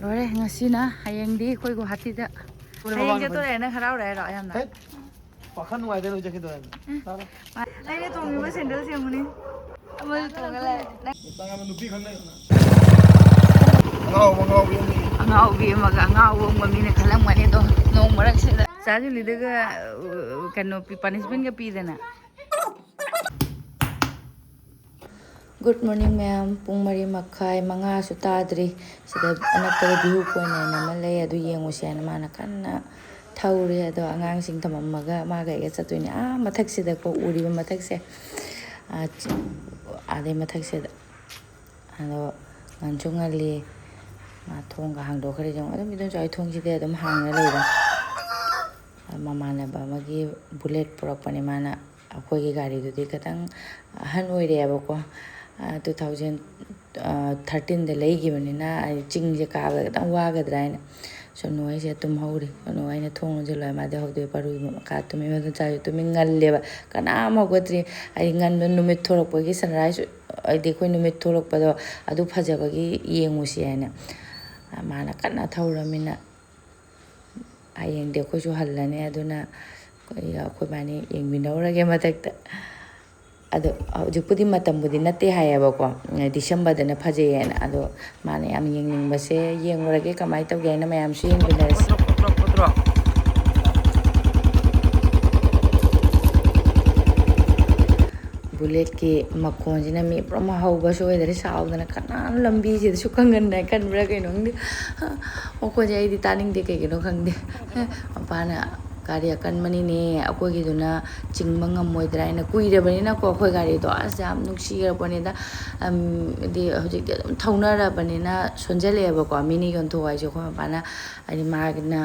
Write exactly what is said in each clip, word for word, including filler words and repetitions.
ꯂꯣꯏꯔꯦ ꯉꯁꯤꯅ꯫ ꯍꯌꯦꯡꯗꯤ ꯑꯩꯈꯣꯏ ꯒꯨꯋꯥꯍꯥꯇꯤꯗ꯫ ꯍꯌꯦꯡ ꯆꯠꯇꯣꯔꯦ꯫ ꯅꯪ ꯍꯔꯥꯎꯔꯦ ꯍꯥꯏꯔꯣ ꯌꯥꯝꯅ? ꯍꯦꯠ, ꯋꯥꯈꯜ ꯅꯨꯡꯉꯥꯏꯗꯅ ꯍꯧꯖꯤꯛ ꯆꯠꯈꯤꯗꯣꯔꯦ꯫ ꯑꯩꯅ ꯇꯣꯡꯉꯤꯕ ꯁꯦꯟꯗꯜꯁꯦ ꯌꯦꯡꯉꯨꯅꯦ꯫ ꯑꯃꯁꯨ ꯇꯣꯡꯉ ꯂꯥꯛꯑꯦ꯫ ꯅꯨꯄꯤ ꯈꯪꯅꯩ꯫ ꯑꯉꯥꯎꯕ ꯑꯉꯥꯎꯕꯤ ꯑꯃ꯫ ꯑꯉꯥꯎꯕꯤ ꯑꯃꯒ ꯑꯉꯥꯎꯕ ꯑꯃꯒ ꯃꯤꯅ ꯈꯜꯂꯝꯒꯅꯤ ꯑꯗꯣ꯫ ꯅꯣꯡ ꯃꯔꯛꯁꯤꯗ ꯆꯥ ꯖꯨꯂꯤꯗꯒ, ꯑ, ꯀꯩꯅꯣ ꯄꯤ-, ꯄꯅꯤꯁꯃꯦꯟꯒ ꯄꯤꯗꯅ꯫ Good morning ꯃꯌꯥꯝ꯫ ꯄꯨꯡ ꯃꯔꯤ ꯃꯈꯥꯏ, ꯃꯉꯥꯁꯨ ꯇꯥꯗ꯭ꯔꯤ꯫ ꯁꯤꯗ ꯑꯅꯛꯄꯗ view point ꯍꯥꯏꯅ ꯑꯃ ꯂꯩ, ꯑꯗꯨ ꯌꯦꯡꯉꯨꯁꯦ ꯍꯥꯏꯅ ꯃꯥꯅ ꯀꯟꯅ ꯊꯧꯔꯤ꯫ ꯑꯗꯣ ꯑꯉꯥꯡꯁꯤꯡ ꯊꯝꯃꯝꯃꯒ ꯃꯥꯒ ꯑꯩꯒ ꯆꯠꯇꯣꯏꯅꯦ꯫ ꯑꯥ ꯃꯊꯛꯁꯤꯗꯀꯣ, ꯎꯔꯤꯕ ꯃꯊꯛꯁꯦ, ꯑꯥ, ꯆ-, ꯑꯥꯗꯩ ꯃꯊꯛꯁꯤꯗ꯫ ꯑꯗꯣ ꯉꯟꯁꯨ ꯉꯜꯂꯤ꯫ ꯃꯥ ꯊꯣꯡꯒ ꯍꯥꯡꯗꯣꯛꯈ꯭ꯔꯦ ꯌꯦꯡꯉꯣ꯫ ꯑꯗꯨꯝ ꯏꯗꯣꯝꯆꯥ ꯍꯣꯏ ꯊꯣꯡꯁꯤꯗꯤ ꯑꯗꯨꯝ ꯍꯥꯡꯉ ꯂꯩꯔꯦ꯫ ꯃꯃꯥꯟꯅꯕ ꯑꯃꯒꯤ bullet ꯄꯨꯔꯛꯄꯅꯦ ꯃꯥꯅ꯫ ꯑꯩꯈꯣꯏꯒꯤ ꯒꯥꯔꯤꯗꯨꯗꯤ ꯈꯤꯇꯪ ꯑꯍꯟ ꯑꯣꯏꯔꯦꯕꯀꯣ꯫ ꯑ, two thousand, ꯑ, thirteen ꯗ ꯂꯩꯈꯤꯕꯅꯤꯅ ꯑꯩ ꯆꯤꯡꯁꯦ ꯀꯥꯕꯗ ꯈꯤꯇꯪ ꯋꯥꯒꯗ꯭ꯔꯥ ꯍꯥꯏꯅ꯫ ꯁꯣꯅꯨ ꯑꯩꯁꯦ ꯇꯨꯝꯍꯧꯔꯤ꯫ ꯁꯣꯅꯨ ꯑꯩꯅ ꯊꯣꯡ ꯂꯣꯟꯁꯤꯜꯂꯣ ꯍꯥꯏ, ꯃꯥꯗꯤ ꯍꯧꯗꯣꯛꯑꯦ, ꯄꯥꯔꯨꯒꯤ ꯃꯈꯥ ꯇꯨꯝꯃꯤ꯫ ꯃꯗꯨ ꯆꯥꯁꯨ ꯇꯨꯝꯃꯤ, ꯉꯜꯂꯦꯕ꯫ ꯀꯅꯥꯝ ꯍꯧꯒꯠꯇ꯭ꯔꯤ꯫ ꯑꯩ ꯉꯟꯕ ꯅꯨꯃꯤꯠ ꯊꯣꯛꯂꯛꯄꯒꯤ sunrise, ꯍꯥꯏꯗꯤ ꯑꯩꯈꯣꯏ ꯅꯨꯃꯤꯠ ꯊꯣꯛꯂꯛꯄꯗꯣ ꯑꯗꯨ ꯐꯖꯕꯒꯤ ꯌꯦꯡꯉꯨꯁꯤ ꯍꯥꯏꯅ꯫ ꯃꯥꯅ ꯀꯟꯅ ꯊꯧꯔꯃꯤꯅ ꯍꯌꯦꯡꯗꯤ ꯑꯩꯈꯣꯏꯁꯨ ꯍꯜꯂꯅꯤ꯫ ꯑꯗꯨꯅ ꯑꯩꯈꯣꯏ, ꯑꯩꯈꯣꯏꯕꯥꯅꯤ ꯌꯦꯡꯃꯤꯟꯅꯧꯔꯒꯦ ꯃꯊꯛꯇ꯫ ꯑꯗꯣ ꯍꯧꯖꯤꯛꯄꯨꯗꯤ ꯃꯇꯝꯕꯨꯗꯤ ꯅꯠꯇꯦ ꯍꯥꯏꯌꯦꯕꯀꯣ, December ꯗꯅ ꯐꯖꯩꯌꯦꯅ꯫ ꯑꯗꯣ ꯃꯥꯅ ꯌꯥꯝ ꯌꯦꯡꯅꯤꯡꯕꯁꯦ ꯌꯦꯡꯉꯨꯔꯒꯦ ꯀꯃꯥꯏꯅ ꯇꯧꯒꯦ ꯍꯥꯏꯅ ꯃꯌꯥꯝꯁꯨ ꯌꯦꯡꯃꯤꯟꯅꯔꯁꯤ꯫ Bullet ꯀꯤ ꯃꯈꯣꯟꯁꯤꯅ ꯃꯤ ꯄꯨꯔꯥ ꯍꯧꯕꯁꯨ ꯑꯣꯏꯗꯔꯦ, ꯁꯥꯎꯗꯅ ꯀꯅꯥꯅ ꯂꯝꯕꯤꯁꯤꯗꯁꯨ ꯈꯪꯒꯟꯗꯥꯏ ꯈꯟꯕ꯭ꯔꯥ ꯀꯩꯅꯣ ꯈꯪꯗꯦ꯫ ꯃꯈꯣꯟꯁꯦ ꯑꯩꯗꯤ ꯇꯥꯅꯤꯡꯗꯦ, ꯀꯩꯒꯤꯅꯣ ꯈꯪꯗꯦ꯫ ꯃꯄꯥꯅ "ꯒꯥꯔꯤ ꯑꯀꯟꯕꯅꯤꯅꯦ, ꯑꯩꯈꯣꯏꯒꯤꯗꯨꯅ ꯆꯤꯡꯕ ꯉꯝꯃꯣꯏꯗ꯭ꯔꯥ" ꯍꯥꯏꯅ꯫ ꯀꯨꯏꯔꯕꯅꯤꯅꯀꯣ ꯑꯩꯈꯣꯏ ꯒꯥꯔꯤꯗꯣ ꯑꯁ ꯌꯥꯝ ꯅꯨꯡꯁꯤꯈ꯭ꯔꯄꯣꯠꯅꯤꯗ꯫ ꯑꯝ, ꯍꯥꯏꯗꯤ ꯍꯧꯖꯤꯛꯇꯤ ꯑꯗꯨꯝ ꯊꯧꯅꯔꯕꯅꯤꯅ ꯁꯣꯟꯖꯜꯂꯛꯑꯦꯕꯀꯣ, ꯃꯤꯅ ꯌꯣꯟꯊꯣꯛꯑꯣ ꯍꯥꯏꯁꯦ꯫ ꯑꯩꯈꯣꯏ ꯃꯄꯥꯅ, ꯍꯥꯏꯗꯤ ꯃꯥꯅ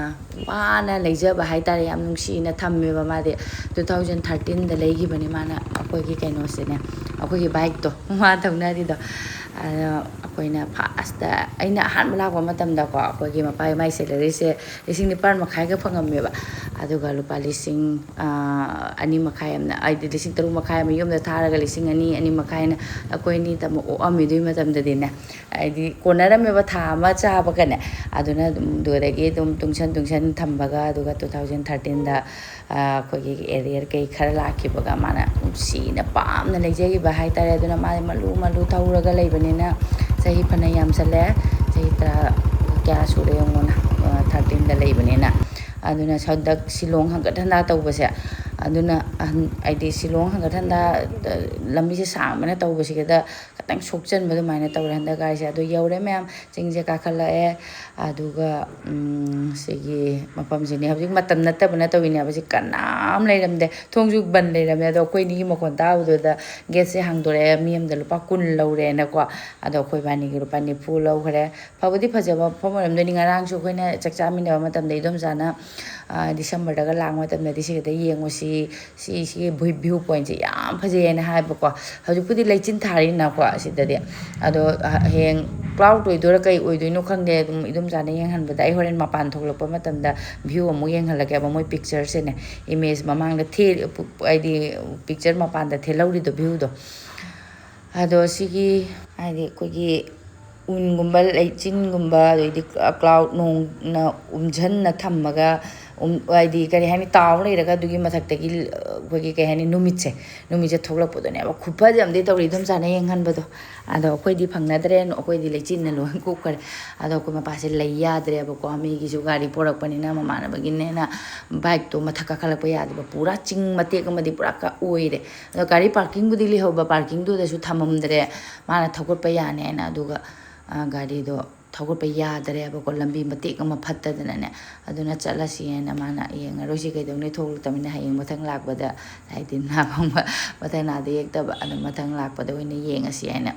ꯋꯥꯅ ꯂꯩꯖꯕ ꯍꯥꯏꯇꯥꯔꯦ, ꯌꯥꯝ ꯅꯨꯡꯁꯤꯅ ꯊꯝꯃꯦꯕ꯫ ꯃꯥꯗꯤ two thousand thirteen ꯗ ꯂꯩꯈꯤꯕꯅꯤ ꯃꯥꯅ ꯑꯩꯈꯣꯏꯒꯤ ꯀꯩꯅꯣꯁꯤꯅꯦ, ꯑꯩꯈꯣꯏꯒꯤ ꯕꯥꯏꯛꯇꯣ ꯃꯥ ꯊꯧꯅꯔꯤꯗꯣ꯫ ꯑꯗꯣ ꯑꯩꯈꯣꯏꯅ ꯐꯥꯔꯁꯇ, ꯑꯩꯅ ꯑꯍꯥꯟꯕ ꯂꯥꯛꯄ ꯃꯇꯝꯗꯀꯣ, ꯑꯩꯈꯣꯏꯒꯤ ꯃꯄꯥꯒꯤ, ꯃꯥꯏ ꯁꯦꯂꯔꯤꯁꯦ ꯂꯤꯁꯤꯡ ꯅꯤꯄꯥꯜ ꯃꯈꯥꯏꯒ ꯐꯪꯉꯝꯃꯦꯕ꯫ ꯑꯗꯨꯒ ꯂꯨꯄꯥ ꯂꯤꯁꯤꯡ ꯑꯅꯤ ꯃꯈꯥꯏ ꯑꯃꯅ, ꯍꯥꯏꯗꯤ ꯂꯤꯁꯤꯡ ꯇꯔꯨꯛ ꯃꯈꯥꯏ ꯑꯃ ꯌꯨꯝꯗ ꯊꯥꯔꯒ ꯂꯤꯁꯤꯡ ꯑꯅꯤ, ꯑꯅꯤ ꯃꯈꯥꯏꯅ ꯑꯩꯈꯣꯏ ꯑꯅꯤ ꯇꯃꯛ ꯑꯣꯛꯑꯝꯃꯤ ꯑꯗꯨꯒꯤ ꯃꯇꯝꯗꯗꯤꯅꯦ꯫ ꯍꯥꯏꯗꯤ ꯀꯣꯟꯅꯔꯝꯃꯦꯕ ꯊꯥ ꯑꯃ ꯆꯥꯕꯒꯅꯦ꯫ ꯑꯗꯨꯅ ꯑꯗꯨꯝ ꯑꯗꯨꯗꯒꯤ ꯑꯗꯨꯝ ꯇꯨꯡꯁꯟ ꯇꯨꯡꯁꯟ ꯊꯝꯕꯒ, ꯑꯗꯨꯒ ꯇꯨ ꯊꯥꯎꯖꯟ ꯊꯥꯔꯇꯤꯟꯗ ꯑꯩꯈꯣꯏꯒꯤ ꯑꯦꯔꯤꯌꯔ ꯀꯩ ꯈꯔ ꯂꯥꯛꯈꯤꯕꯒ, ꯃꯥꯅ ꯅꯨꯡꯁꯤꯅ ꯄꯥꯝꯅ ꯂꯩꯖꯈꯤꯕ ꯍꯥꯏꯇꯥꯔꯦ꯫ ꯑꯗꯨꯅ ꯃꯥꯗꯤ ꯃꯂꯨ ꯃꯂꯨ ꯊꯧꯔꯒ ꯂꯩꯕꯅꯤꯅ ꯆꯍꯤ ꯐꯅ ꯌꯥꯝꯁꯜꯂꯦ꯫ ꯆꯍꯤ ꯇꯔꯥ ꯀꯌꯥ ꯁꯨꯔꯦ ꯌꯦꯡꯉꯣꯅ, ꯊꯥꯔꯇꯤꯟꯗ ꯂꯩꯕꯅꯤꯅ꯫ ꯑꯗꯨꯅ ꯍꯟꯗꯛ ꯁꯤꯂꯣꯡ ꯍꯟꯒꯠ ꯍꯟꯗ ꯇꯧꯕꯁꯦ, ꯑꯗꯨꯅ ꯑꯍꯟ-, ꯍꯥꯏꯗꯤ ꯁꯤꯂꯣꯡ ꯍꯟꯒꯠ ꯍꯟꯗ, ꯑ, ꯂꯝꯕꯤꯁꯦ ꯁꯥꯡꯕꯅ ꯇꯧꯕꯁꯤꯗ ꯈꯤꯇꯪ ꯁꯣꯛꯆꯟꯕ ꯑꯗꯨꯃꯥꯏꯅ ꯇꯧꯔꯦ ꯍꯟꯗꯛ ꯒꯥꯔꯤꯁꯦ꯫ ꯑꯗꯣ ꯌꯧꯔꯦ ꯃꯌꯥꯝ, ꯆꯤꯡꯁꯦ ꯀꯥꯈꯠꯂꯛꯑꯦ꯫ ꯑꯗꯨꯒ, ꯎꯝ, ꯁꯤꯒꯤ ꯃꯐꯝꯁꯤꯅꯦ ꯍꯧꯖꯤꯛ ꯃꯇꯝ ꯅꯠꯇꯕꯅ ꯇꯧꯔꯤꯅꯦꯕ꯫ ꯁꯤ ꯀꯅꯥꯝ ꯂꯩꯔꯝꯗꯦ, ꯊꯣꯡꯁꯨ ꯕꯟ ꯂꯩꯔꯝꯃꯦ꯫ ꯑꯗꯣ ꯑꯩꯈꯣꯏ ꯑꯅꯤꯒꯤ ꯃꯈꯣꯟ ꯇꯥꯕꯗꯨꯗ ꯒꯦꯠꯁꯦ ꯍꯥꯡꯗꯣꯔꯛꯑꯦ, ꯃꯤ ꯑꯃꯗ ꯂꯨꯄꯥ ꯀꯨꯟ ꯂꯧꯔꯦꯅꯀꯣ꯫ ꯑꯗꯣ ꯑꯩꯈꯣꯏ ꯏꯕꯥꯅꯤꯒꯤ ꯂꯨꯄꯥ ꯅꯤꯐꯨ ꯂꯧꯈ꯭ꯔꯦ꯫ ꯐꯕꯨꯗꯤ ꯐꯖꯕ ꯃꯐꯝ ꯑꯣꯏꯔꯝꯗꯣꯏꯅꯤ꯫ ꯉꯔꯥꯡꯁꯨ ꯑꯩꯈꯣꯏꯅ ꯆꯥꯛ ꯆꯥꯃꯤꯟꯅꯕ ꯃꯇꯝꯗ ꯏꯗꯣꯝꯆꯥꯅ, ꯑ, ꯗꯤꯁꯦꯝꯕꯔꯗꯒ ꯂꯥꯛꯄ ꯃꯇꯝꯗꯗꯤ ꯁꯤꯒꯗ ꯌꯦꯡꯉꯨꯁꯤ, ꯁꯤ, ꯁꯤꯒꯤ ꯚ꯭ꯌꯨ, ꯚ꯭ꯌꯨ ꯄꯣꯏꯟꯠꯁꯦ ꯌꯥꯝ ꯐꯖꯩꯌꯦꯅ ꯍꯥꯏꯕꯀꯣ꯫ ꯍꯧꯖꯤꯛꯄꯨꯗꯤ ꯂꯩꯆꯤꯟ ꯊꯥꯔꯤꯅꯀꯣ ꯑꯁꯤꯗꯗꯤ꯫ ꯑꯗꯣ ꯍꯌꯦꯡ ꯀ꯭ꯂꯥꯎꯗ ꯑꯣꯏꯗꯣꯏꯔꯥ ꯀꯩ ꯑꯣꯏꯗꯣꯏꯅꯣ ꯈꯪꯗꯦ, ꯑꯗꯨꯝ ꯏꯗꯣꯝꯆꯥꯅ ꯌꯦꯡꯍꯟꯕꯗ ꯑꯩ ꯍꯣꯔꯦꯟ ꯃꯄꯥꯟ ꯊꯣꯛꯂꯛꯄ ꯃꯇꯝꯗ ꯚ꯭ꯌꯨ ꯑꯃꯨꯛ ꯌꯦꯡꯍꯜꯂꯛꯀꯦꯕ꯫ ꯃꯣꯏ ꯄꯤꯛꯆꯔꯁꯦꯅꯦ, ꯏꯃꯦꯖ ꯃꯃꯥꯡꯗ ꯊꯦ-, ꯍꯥꯏꯗꯤ ꯄꯤꯛꯆꯔ ꯃꯄꯥꯟꯗ ꯊꯦꯠꯍꯧꯔꯤꯗꯣ, ꯚ꯭ꯌꯨꯗꯣ꯫ ꯑꯗꯣ ꯁꯤꯒꯤ ꯍꯥꯏꯗꯤ ꯑꯩꯈꯣꯏꯒꯤ ꯎꯟꯒꯨꯝꯕ, ꯂꯩꯆꯤꯟꯒꯨꯝꯕ, ꯑꯗꯩꯗꯤ ꯀ꯭ꯂꯥꯎꯗ ꯅꯣꯡꯅ ꯎꯝꯖꯟꯅ ꯊꯝꯃꯒ, ꯎꯝ, ꯍꯥꯏꯗꯤ ꯀꯔꯤ ꯍꯥꯏꯅꯤ, ꯇꯥꯎ ꯂꯩꯔꯒ ꯑꯗꯨꯒꯤ ꯃꯊꯛꯇꯒꯤ, ꯑ, ꯑꯩꯈꯣꯏꯒꯤ ꯀꯩ ꯍꯥꯏꯅꯤ, ꯅꯨꯃꯤꯠꯁꯦ, ꯅꯨꯃꯤꯠꯁꯦ ꯊꯣꯛꯂꯛꯄꯗꯨꯅꯦꯕ꯫ ꯈꯨꯐꯖ ꯑꯃꯗꯤ ꯇꯧꯔꯤ ꯏꯗꯣꯝꯆꯥꯅ ꯌꯦꯡꯍꯟꯕꯗꯣ꯫ ꯑꯗꯣ ꯑꯩꯈꯣꯏꯗꯤ ꯐꯪꯅꯗ꯭ꯔꯦ, ꯑꯩꯈꯣꯏꯗꯤ ꯂꯩꯆꯤꯟꯅ ꯂꯣꯏ ꯀꯨꯞꯈ꯭ꯔꯦ꯫ ꯑꯗꯣ ꯑꯩꯈꯣꯏ ꯃꯄꯥꯁꯦ ꯂꯩ ꯌꯥꯗ꯭ꯔꯦꯕꯀꯣ, ꯃꯤꯒꯤꯁꯨ ꯒꯥꯔꯤ ꯄꯣꯔꯛꯄꯅꯤꯅ, ꯃꯃꯥꯟꯅꯕꯒꯤꯅꯦꯅ ꯕꯥꯏꯛꯇꯣ ꯃꯊꯛ ꯀꯥꯈꯠꯂꯛꯄ ꯌꯥꯗꯕ, ꯄꯨꯔꯥ ꯆꯤꯡ ꯃꯇꯦꯛ ꯑꯃꯗꯤ ꯄꯨꯔꯥ ꯀ-, ꯑꯣꯏꯔꯦ꯫ ꯑꯗꯣ ꯒꯥꯔꯤ ꯄꯥꯔꯀꯤꯡꯕꯨꯗꯤ ꯂꯩꯍꯧꯕ, ꯄꯥꯔꯀꯤꯡꯗꯨꯗꯁꯨ ꯊꯝꯃꯝꯗ꯭ꯔꯦ, ꯃꯥꯅ ꯊꯧꯒꯠꯄ ꯌꯥꯅꯤ ꯍꯥꯏꯅ꯫ ꯑꯗꯨꯒ, ꯑ, ꯒꯥꯔꯤꯗꯣ ꯊꯧꯒꯠꯄ ꯌꯥꯗꯔꯦꯕꯀꯣ, ꯂꯝꯕꯤ ꯃꯇꯦꯛ ꯑꯃ ꯐꯠꯇꯗꯅꯅꯦ꯫ ꯑꯗꯨꯅ ꯆꯠꯂꯁꯤ ꯍꯥꯏꯅ ꯃꯥꯅ, "ꯌꯦꯡꯉꯔꯣꯏꯁꯤ, ꯀꯩꯗꯧꯅꯤ, ꯊꯣꯛꯂꯛꯇꯕꯅꯤꯅ ꯍꯌꯦꯡ ꯃꯊꯪ ꯂꯥꯛꯄꯗ", ꯍꯥꯏꯗꯤ ꯅꯥ ꯄꯪꯕ, ꯃꯊꯪ ꯅꯥꯗ ꯌꯦꯛꯇꯕ, ꯑꯗꯣ ꯃꯊꯪ ꯂꯥꯛꯄꯗ ꯑꯣꯏꯅ ꯌꯦꯡꯉꯁꯤ ꯍꯥꯏꯅ꯫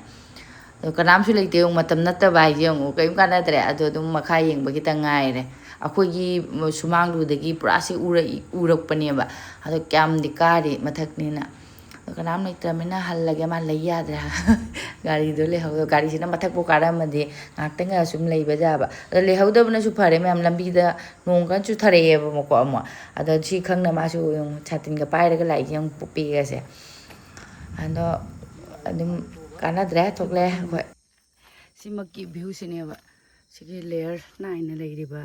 ꯑꯗꯣ ꯀꯅꯥꯝꯁꯨ ꯂꯩꯇꯦ, ꯌꯦꯡꯉꯨ, ꯃꯇꯝ ꯅꯠꯇꯕ ꯍꯥꯏꯁꯦ ꯌꯦꯡꯉꯨ, ꯀꯔꯤꯝ ꯀꯥꯟꯅꯗ꯭ꯔꯦ꯫ ꯑꯗꯣ ꯑꯗꯨꯝ ꯃꯈꯥ ꯌꯦꯡꯕ ꯈꯤꯇꯪ ꯉꯥꯏꯔꯦ꯫ ꯑꯩꯈꯣꯏꯒꯤ ꯁꯨꯃꯥꯡꯗꯨꯗꯒꯤ ꯄꯨꯔꯥꯁꯤ ꯎꯔꯛꯏ-, ꯎꯔꯛꯄꯅꯦꯕ꯫ ꯑꯗꯣ ꯀꯌꯥꯝꯗꯤ ꯀꯥꯔꯤ ꯃꯊꯛꯅꯤꯅ꯫ ꯀꯅꯥꯝ ꯂꯩꯇ꯭ꯔꯕꯅꯤꯅ ꯍꯜꯂꯒꯦ, ꯃꯥ ꯂꯩ ꯌꯥꯗ꯭ꯔꯦ꯫ ꯒꯥꯔꯤꯗꯣ ꯂꯩꯍꯧꯗꯕ꯫ ꯒꯥꯔꯤꯁꯤꯅ ꯃꯊꯛꯄꯨ ꯀꯥꯔꯝꯃꯗꯤ ꯉꯥꯏꯍꯥꯛꯇꯪꯒ ꯁꯨꯝ ꯂꯩꯕ ꯌꯥꯕ꯫ ꯑꯗꯣ ꯂꯩꯍꯧꯗꯕꯅꯁꯨ ꯐꯔꯦ ꯃꯌꯥꯝ꯫ ꯂꯝꯕꯤꯗ ꯅꯣꯡ ꯀꯟꯅ ꯆꯨꯊꯔꯛꯑꯦꯕꯀꯣ ꯑꯃꯨꯛ꯫ ꯑꯗꯣ ꯁꯤ ꯈꯪꯅ ꯃꯥꯁꯨ ꯌꯦꯡꯉꯨ, ꯁꯥꯇꯤꯟꯒ ꯄꯥꯏꯔꯒ ꯂꯥꯛꯏꯁꯦ ꯌꯦꯡꯉꯨ, ꯄꯤꯛꯑꯁꯦ꯫ ꯑꯗꯣ ꯑꯗꯨꯝ ꯀꯥꯟꯅꯗ꯭ꯔꯦ, ꯊꯣꯛꯂꯛꯑꯦ ꯑꯩꯈꯣꯏ꯫ ꯁꯤꯃꯛꯀꯤ ꯚ꯭ꯌꯨꯁꯤꯅꯦꯕ ꯁꯤꯒꯤ ꯂꯦꯌꯔ ꯅꯥꯏꯅ ꯂꯩꯔꯤꯕ,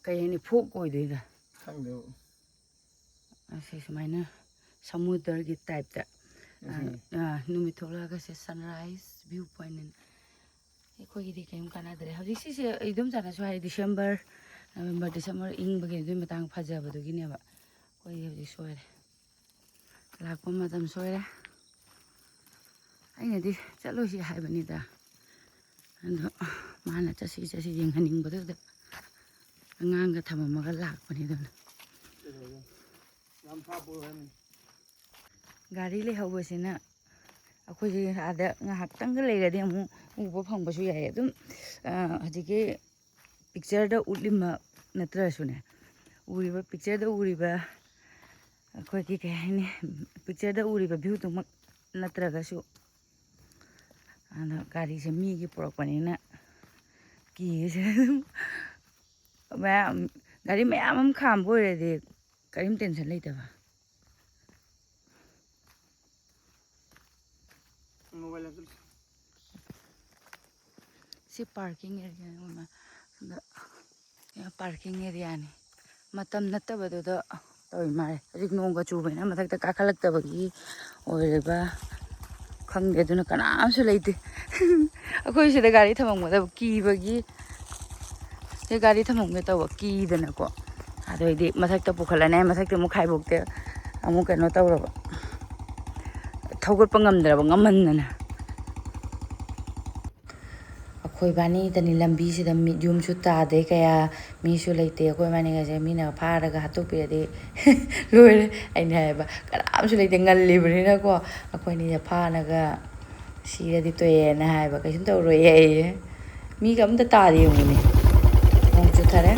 ꯀꯩ ꯍꯥꯏꯅꯤ, ꯐꯣꯛ ꯑꯣꯏꯗꯣꯏꯔꯥ? ꯈꯪꯗꯦ꯫ ꯑꯁꯤ ꯁꯨꯃꯥꯏꯅ ꯁꯃꯨꯗ꯭ꯔꯒꯤ ꯇꯥꯏꯞꯇ, ꯑ, ꯎꯝ꯫ ꯑ, ꯅꯨꯃꯤꯠ ꯊꯣꯛꯂꯛꯑꯒ ꯁꯦ ꯁꯟꯔꯥꯏꯁ ꯚ꯭ꯌꯨ ꯄꯣꯏꯟꯠ꯫ ꯑꯩꯈꯣꯏꯒꯤꯗꯤ ꯀꯔꯤꯝ ꯀꯥꯟꯅꯗ꯭ꯔꯦ ꯍꯧꯖꯤꯛ꯫ ꯁꯤꯁꯦ ꯑꯩ ꯑꯗꯨꯝ ꯆꯥꯅꯁꯨ ꯍꯥꯏ, ꯗꯤꯁꯦꯝꯕꯔ, ꯅꯕꯦꯝꯕꯔ, ꯗꯤꯁꯦꯝꯕꯔ ꯏꯪꯕꯒꯤ ꯑꯗꯨꯒꯤ ꯃꯇꯥꯡ ꯐꯖꯕꯗꯨꯒꯤꯅꯦꯕ꯫ ꯑꯩꯈꯣꯏꯗꯤ ꯍꯧꯖꯤꯛ ꯁꯣꯏꯔꯦ, ꯂꯥꯛꯄ ꯃꯇꯝ ꯁꯣꯏꯔꯦ꯫ ꯑꯩꯅꯗꯤ ꯆꯠꯂꯣꯏꯁꯤ ꯍꯥꯏꯕꯅꯤꯗ, ꯑꯗꯣ ꯃꯥꯅ ꯆꯠꯁꯤ ꯆꯠꯁꯤ ꯌꯦꯡꯍꯟꯅꯤꯡꯕꯗꯨꯗ ꯑꯉꯥꯡꯒ ꯊꯝꯃꯝꯃꯒ ꯂꯥꯛꯄꯅꯤꯗꯅ꯫ ꯌꯥꯝ ꯊꯥꯞꯄ ꯑꯣꯏꯔꯝꯅꯤ꯫ ꯒꯥꯔꯤ ꯂꯩꯍꯧꯕꯁꯤꯅ ꯑꯩꯈꯣꯏꯁꯦ ꯑꯥꯗ ꯉꯥꯏꯍꯥꯛꯇꯪꯒ ꯂꯩꯔꯗꯤ ꯑꯃꯨꯛ ꯎꯕ ꯐꯪꯕꯁꯨ ꯌꯥꯏ꯫ ꯑꯗꯨꯝ, ꯑ, ꯍꯧꯖꯤꯛꯀꯤ ꯄꯤꯛꯆꯔꯗ ꯎꯠꯂꯤꯃꯛ ꯅꯠꯇ꯭ꯔꯁꯨꯅꯦ, ꯎꯔꯤꯕ, ꯄꯤꯛꯆꯔꯗ ꯎꯔꯤꯕ, ꯑꯩꯈꯣꯏꯒꯤ ꯀꯩ ꯍꯥꯏꯅꯤ, ꯄꯤꯛꯆꯔꯗ ꯎꯔꯤꯕ ꯚ꯭ꯌꯨꯗꯨꯃꯛ ꯅꯠꯇ꯭ꯔꯒꯁꯨ, ꯑꯗꯣ ꯒꯥꯔꯤꯁꯦ ꯃꯤꯒꯤ ꯄꯨꯔꯛꯄꯅꯤꯅ ꯀꯤꯔꯤꯁꯦ ꯑꯗꯨꯝ ꯃꯌꯥꯝ, ꯒꯥꯔꯤ ꯃꯌꯥꯝ ꯑꯃ ꯈꯥꯝꯕ ꯑꯣꯏꯔꯗꯤ ꯀꯔꯤꯝ ꯇꯦꯟꯁꯟ ꯂꯩꯇꯕ꯫ ꯁꯤ ꯄꯥꯔꯀꯤꯡ ꯑꯦꯔꯤꯌꯥꯅꯤ, ꯄꯥꯔꯀꯤꯡ ꯑꯦꯔꯤꯌꯥꯅꯤ꯫ ꯃꯇꯝ ꯅꯠꯇꯕꯗꯨꯗ ꯇꯧꯔꯤ ꯃꯥꯜꯂꯦ꯫ ꯍꯧꯖꯤꯛ ꯅꯣꯡꯒ ꯆꯨꯕꯅꯤꯅ ꯃꯊꯛꯇ ꯀꯥꯈꯠꯂꯛꯇꯕꯒꯤ ꯑꯣꯏꯔꯤꯕ ꯈꯪꯗꯦ, ꯑꯗꯨꯅ ꯀꯅꯥꯝꯁꯨ ꯂꯩꯇꯦ꯫ ꯑꯩꯈꯣꯏ ꯁꯤꯗ ꯒꯥꯔꯤ ꯊꯝꯃꯝꯒꯗꯕ ꯀꯤꯕꯒꯤ, ꯁꯤ ꯒꯥꯔꯤ ꯊꯝꯃꯝꯒꯦ ꯇꯧꯕ ꯀꯤꯗꯅꯀꯣ꯫ ꯑꯗꯩꯗꯤ ꯃꯊꯛꯇ ꯄꯨꯈꯠꯂꯅꯤ, ꯃꯊꯛꯇ ꯑꯃꯨꯛ ꯈꯥꯏꯕꯣꯛꯇꯦ, ꯑꯃꯨꯛ ꯀꯩꯅꯣ ꯇꯧꯔꯕ, ꯊꯧꯒꯠꯄ ꯉꯝꯗ꯭ꯔꯕ, ꯉꯝꯃꯟꯗꯅ꯫ ꯑꯩꯈꯣꯏ ꯏꯕꯥꯅꯤꯗꯅꯤ ꯂꯝꯕꯤꯁꯤꯗ ꯃꯤꯠ ꯌꯨꯝꯁꯨ ꯇꯥꯗꯦ ꯀꯌꯥ, ꯃꯤꯁꯨ ꯂꯩꯇꯦ꯫ ꯑꯩꯈꯣꯏ ꯏꯕꯥꯅꯤꯒꯁꯦ ꯃꯤꯅ ꯐꯥꯔꯒ ꯍꯥꯠꯇꯣꯛꯄꯤꯔꯗꯤ ꯂꯣꯏꯔꯦ꯫ ꯑꯩꯅ ꯍꯥꯏꯕ, ꯀꯅꯥꯝꯁꯨ ꯂꯩꯇꯦ, ꯉꯜꯂꯤꯕꯅꯤꯅꯀꯣ꯫ ꯑꯩꯈꯣꯏꯅꯤꯁꯦ ꯐꯥꯅꯒ ꯁꯤꯔꯗꯤ ꯇꯣꯛꯑꯦꯅ ꯍꯥꯏꯕ, ꯀꯩꯁꯨꯝ ꯇꯧꯔꯣꯏꯌꯦ ꯑꯩ꯫ ꯃꯤꯒ ꯑꯝꯇ ꯇꯥꯗꯦ ꯌꯦꯡꯉꯨꯅꯦ꯫ ꯅꯣꯡ ꯆꯨꯊꯔꯦ꯫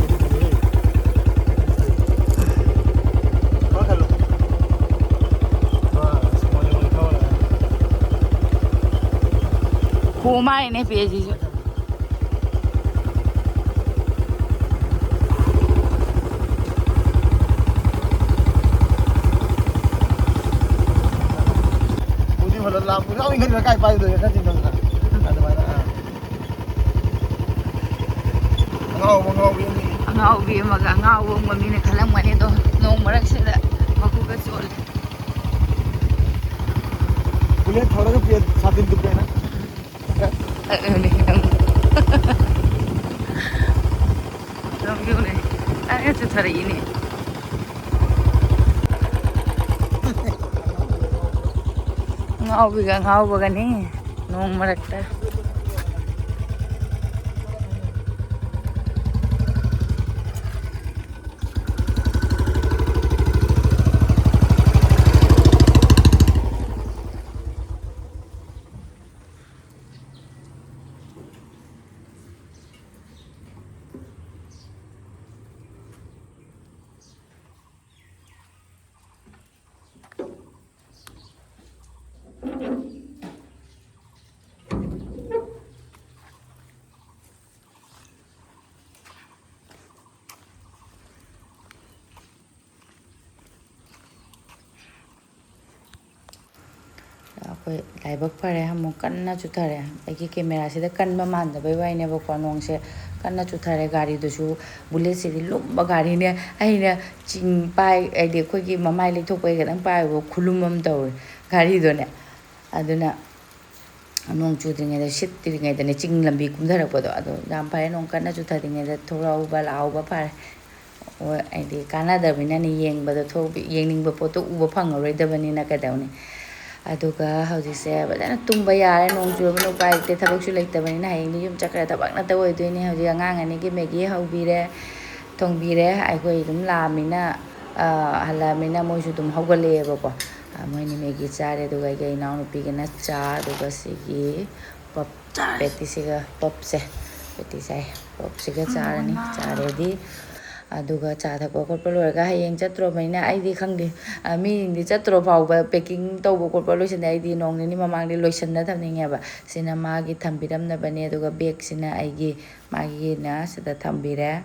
ꯄꯣꯃꯥꯏꯅꯦ ꯄꯦꯁꯤꯁꯨ꯫ ꯎꯗꯤ ꯐꯖꯅ ꯂꯥꯛꯄ ꯌꯥꯎꯏ ꯈꯟꯕ ꯀꯥꯏ ꯄꯥꯏꯗꯣꯏꯅꯣ ꯈꯟ ꯆꯤꯡꯅꯗꯅ꯫ ꯑꯗꯨꯃꯥꯏꯅ, ꯑꯥ꯫ ꯑꯉꯥꯎꯕ ꯉꯥꯎꯕꯤ ꯑꯃꯅꯤ꯫ ꯑꯉꯥꯎꯕꯤ ꯑꯃꯒ ꯑꯉꯥꯎꯕ ꯑꯃꯒ ꯃꯤꯅ ꯈꯜꯂꯝꯒꯅꯤ ꯑꯗꯣ ꯅꯣꯡ ꯃꯔꯛꯁꯤꯗ ꯃꯈꯨꯒ ꯆꯣꯠꯂꯦ꯫ ꯕꯨꯂꯦꯠ ꯊꯧꯔꯒ ꯄꯦ-, ꯁꯥꯇꯤꯟ ꯇꯨꯞꯄꯦꯅ꯫ ꯑ, ꯑ, ꯅꯪ꯫ ꯅꯪ ꯌꯦꯡꯉꯨꯅꯦ꯫ ꯑ, ꯑ, ꯆꯨꯊꯔꯛꯏꯅꯦ꯫ ꯉꯥꯎꯕꯤꯒ ꯉꯥꯎꯕꯒꯅꯤ ꯅꯣꯡ ꯃꯔꯛꯇ꯫ ꯑꯩꯈꯣꯏ ꯂꯥꯏꯕꯛ ꯐꯔꯦ, ꯑꯃꯨꯛ ꯀꯟꯅ ꯆꯨꯊꯔꯦ꯫ ꯑꯩꯒꯤ ꯀꯦꯃꯦꯔꯥꯁꯤꯗ ꯀꯟꯕ ꯃꯥꯟꯗꯕꯩ ꯋꯥꯅꯦꯕꯀꯣ, ꯅꯣꯡꯁꯦ ꯀꯟꯅ ꯆꯨꯊꯔꯦ꯫ ꯒꯥꯔꯤꯗꯨꯁꯨ, ꯕꯨꯂꯦꯠꯁꯤꯗꯤ ꯂꯨꯝꯕ ꯒꯥꯔꯤꯅꯦ꯫ ꯑꯩꯅ ꯆꯤꯡ ꯄꯥꯏ, ꯍꯥꯏꯗꯤ ꯑꯩꯈꯣꯏꯒꯤ ꯃꯃꯥꯏ ꯂꯩꯊꯣꯛꯄꯒꯤ ꯈꯤꯇꯪ ꯄꯥꯏꯕ ꯈꯨꯂꯨꯝ ꯑꯃ ꯇꯧꯔꯦ ꯒꯥꯔꯤꯗꯣꯅꯦ꯫ ꯑꯗꯨꯅ ꯅꯣꯡ ꯆꯨꯗ꯭ꯔꯤꯉꯩꯗ, ꯁꯤꯠꯇ꯭ꯔꯤꯉꯩꯗꯅꯦ, ꯆꯤꯡ ꯂꯝꯕꯤ ꯀꯨꯝꯊꯔꯛꯄꯗꯣ, ꯑꯗꯣ ꯌꯥꯝ ꯐꯔꯦ, ꯅꯣꯡ ꯀꯟꯅ ꯆꯨꯊꯗ꯭ꯔꯤꯉꯩꯗ ꯊꯣꯛꯂꯛꯍꯧꯕ, ꯂꯥꯛꯍꯧꯕ ꯐꯔꯦ꯫ ꯍꯣꯏ, ꯍꯥꯏꯗꯤ ꯀꯥꯟꯅꯗꯕꯅꯤꯅꯅꯦ, ꯌꯦꯡꯕꯗ ꯊꯣꯛ-, ꯌꯦꯡꯅꯤꯡꯕ ꯄꯣꯠꯇꯣ ꯎꯕ ꯐꯪꯉꯔꯣꯏꯗꯕꯅꯤꯅ ꯀꯩꯗꯧꯅꯤ꯫ ꯑꯗꯨꯒ ꯍꯧꯖꯤꯛꯁꯦ ꯐꯖꯅ ꯇꯨꯝꯕ ꯌꯥꯔꯦ, ꯅꯣꯡ ꯆꯨꯔꯕꯅꯤꯅ ꯎꯄꯥꯏ ꯂꯩꯇꯦ, ꯊꯕꯛꯁꯨ ꯂꯩꯇꯕꯅꯤꯅ꯫ ꯍꯌꯦꯡꯗꯤ ꯌꯨꯝ ꯆꯠꯈ꯭ꯔ ꯊꯕꯛ ꯉꯥꯛꯇ ꯑꯣꯏꯗꯣꯏꯅꯦ꯫ ꯍꯧꯖꯤꯛ ꯑꯉꯥꯡ ꯑꯅꯤꯒꯤ ꯃꯦꯒꯤ ꯍꯧꯕꯤꯔꯦ, ꯊꯣꯡꯕꯤꯔꯦ꯫ ꯑꯩꯈꯣꯏ ꯑꯗꯨꯝ ꯂꯥꯛꯑꯃꯤꯅ, ꯑ, ꯍꯜꯂꯛꯑꯃꯤꯅ ꯃꯣꯏꯁꯨ ꯑꯗꯨꯝ ꯍꯧꯒꯠꯂꯛꯑꯦꯕꯀꯣ꯫ ꯑ, ꯃꯣꯏꯅꯤ ꯃꯦꯒꯤ ꯆꯥꯔꯦ, ꯑꯗꯨꯒ ꯑꯩꯒꯤ ꯏꯅꯥꯎꯅꯨꯄꯤꯒꯤꯅ ꯆꯥ, ꯑꯗꯨꯒ ꯁꯤꯒꯤ ꯄꯞ, ꯆꯥꯔꯦ꯫ ꯄꯦꯇꯤꯁꯤꯒ ꯄꯞꯁꯦ, ꯄꯦꯇꯤ ꯆꯥꯏ꯫ ꯄꯞꯁꯤꯒ ꯎꯝ, ꯆꯥꯔꯅꯤ꯫ ꯉꯥ꯫ ꯆꯥꯔꯦꯗꯤ, ꯑꯗꯨꯒ ꯆꯥ ꯊꯛꯄ ꯈꯣꯠꯄ ꯂꯣꯏꯔꯒ ꯍꯌꯦꯡ ꯆꯠꯇ꯭ꯔꯣꯕꯅꯤꯅ ꯑꯩꯗꯤ ꯈꯪꯗꯦ, ꯑ, ꯃꯤꯁꯤꯡꯗꯤ ꯆꯠꯇ꯭ꯔꯣ ꯐꯥꯎꯕ packing ꯇꯧꯕ ꯈꯣꯠꯄ ꯂꯣꯏꯁꯤꯟꯗꯦ꯫ ꯑꯩꯗꯤ ꯅꯣꯡ ꯅꯤꯅꯤ ꯃꯃꯥꯡꯗꯤ ꯂꯣꯏꯁꯤꯟꯅ ꯊꯝꯅꯤꯡꯉꯦꯕ꯫ ꯁꯤꯅ ꯃꯥꯒꯤ ꯊꯝꯕꯤꯔꯝꯅꯕꯅꯦ, ꯑꯗꯨꯒ bagꯁꯤꯅ ꯑꯩꯒꯤ, ꯃꯥꯒꯤꯅ ꯁꯤꯗ ꯊꯝꯕꯤꯔꯦ꯫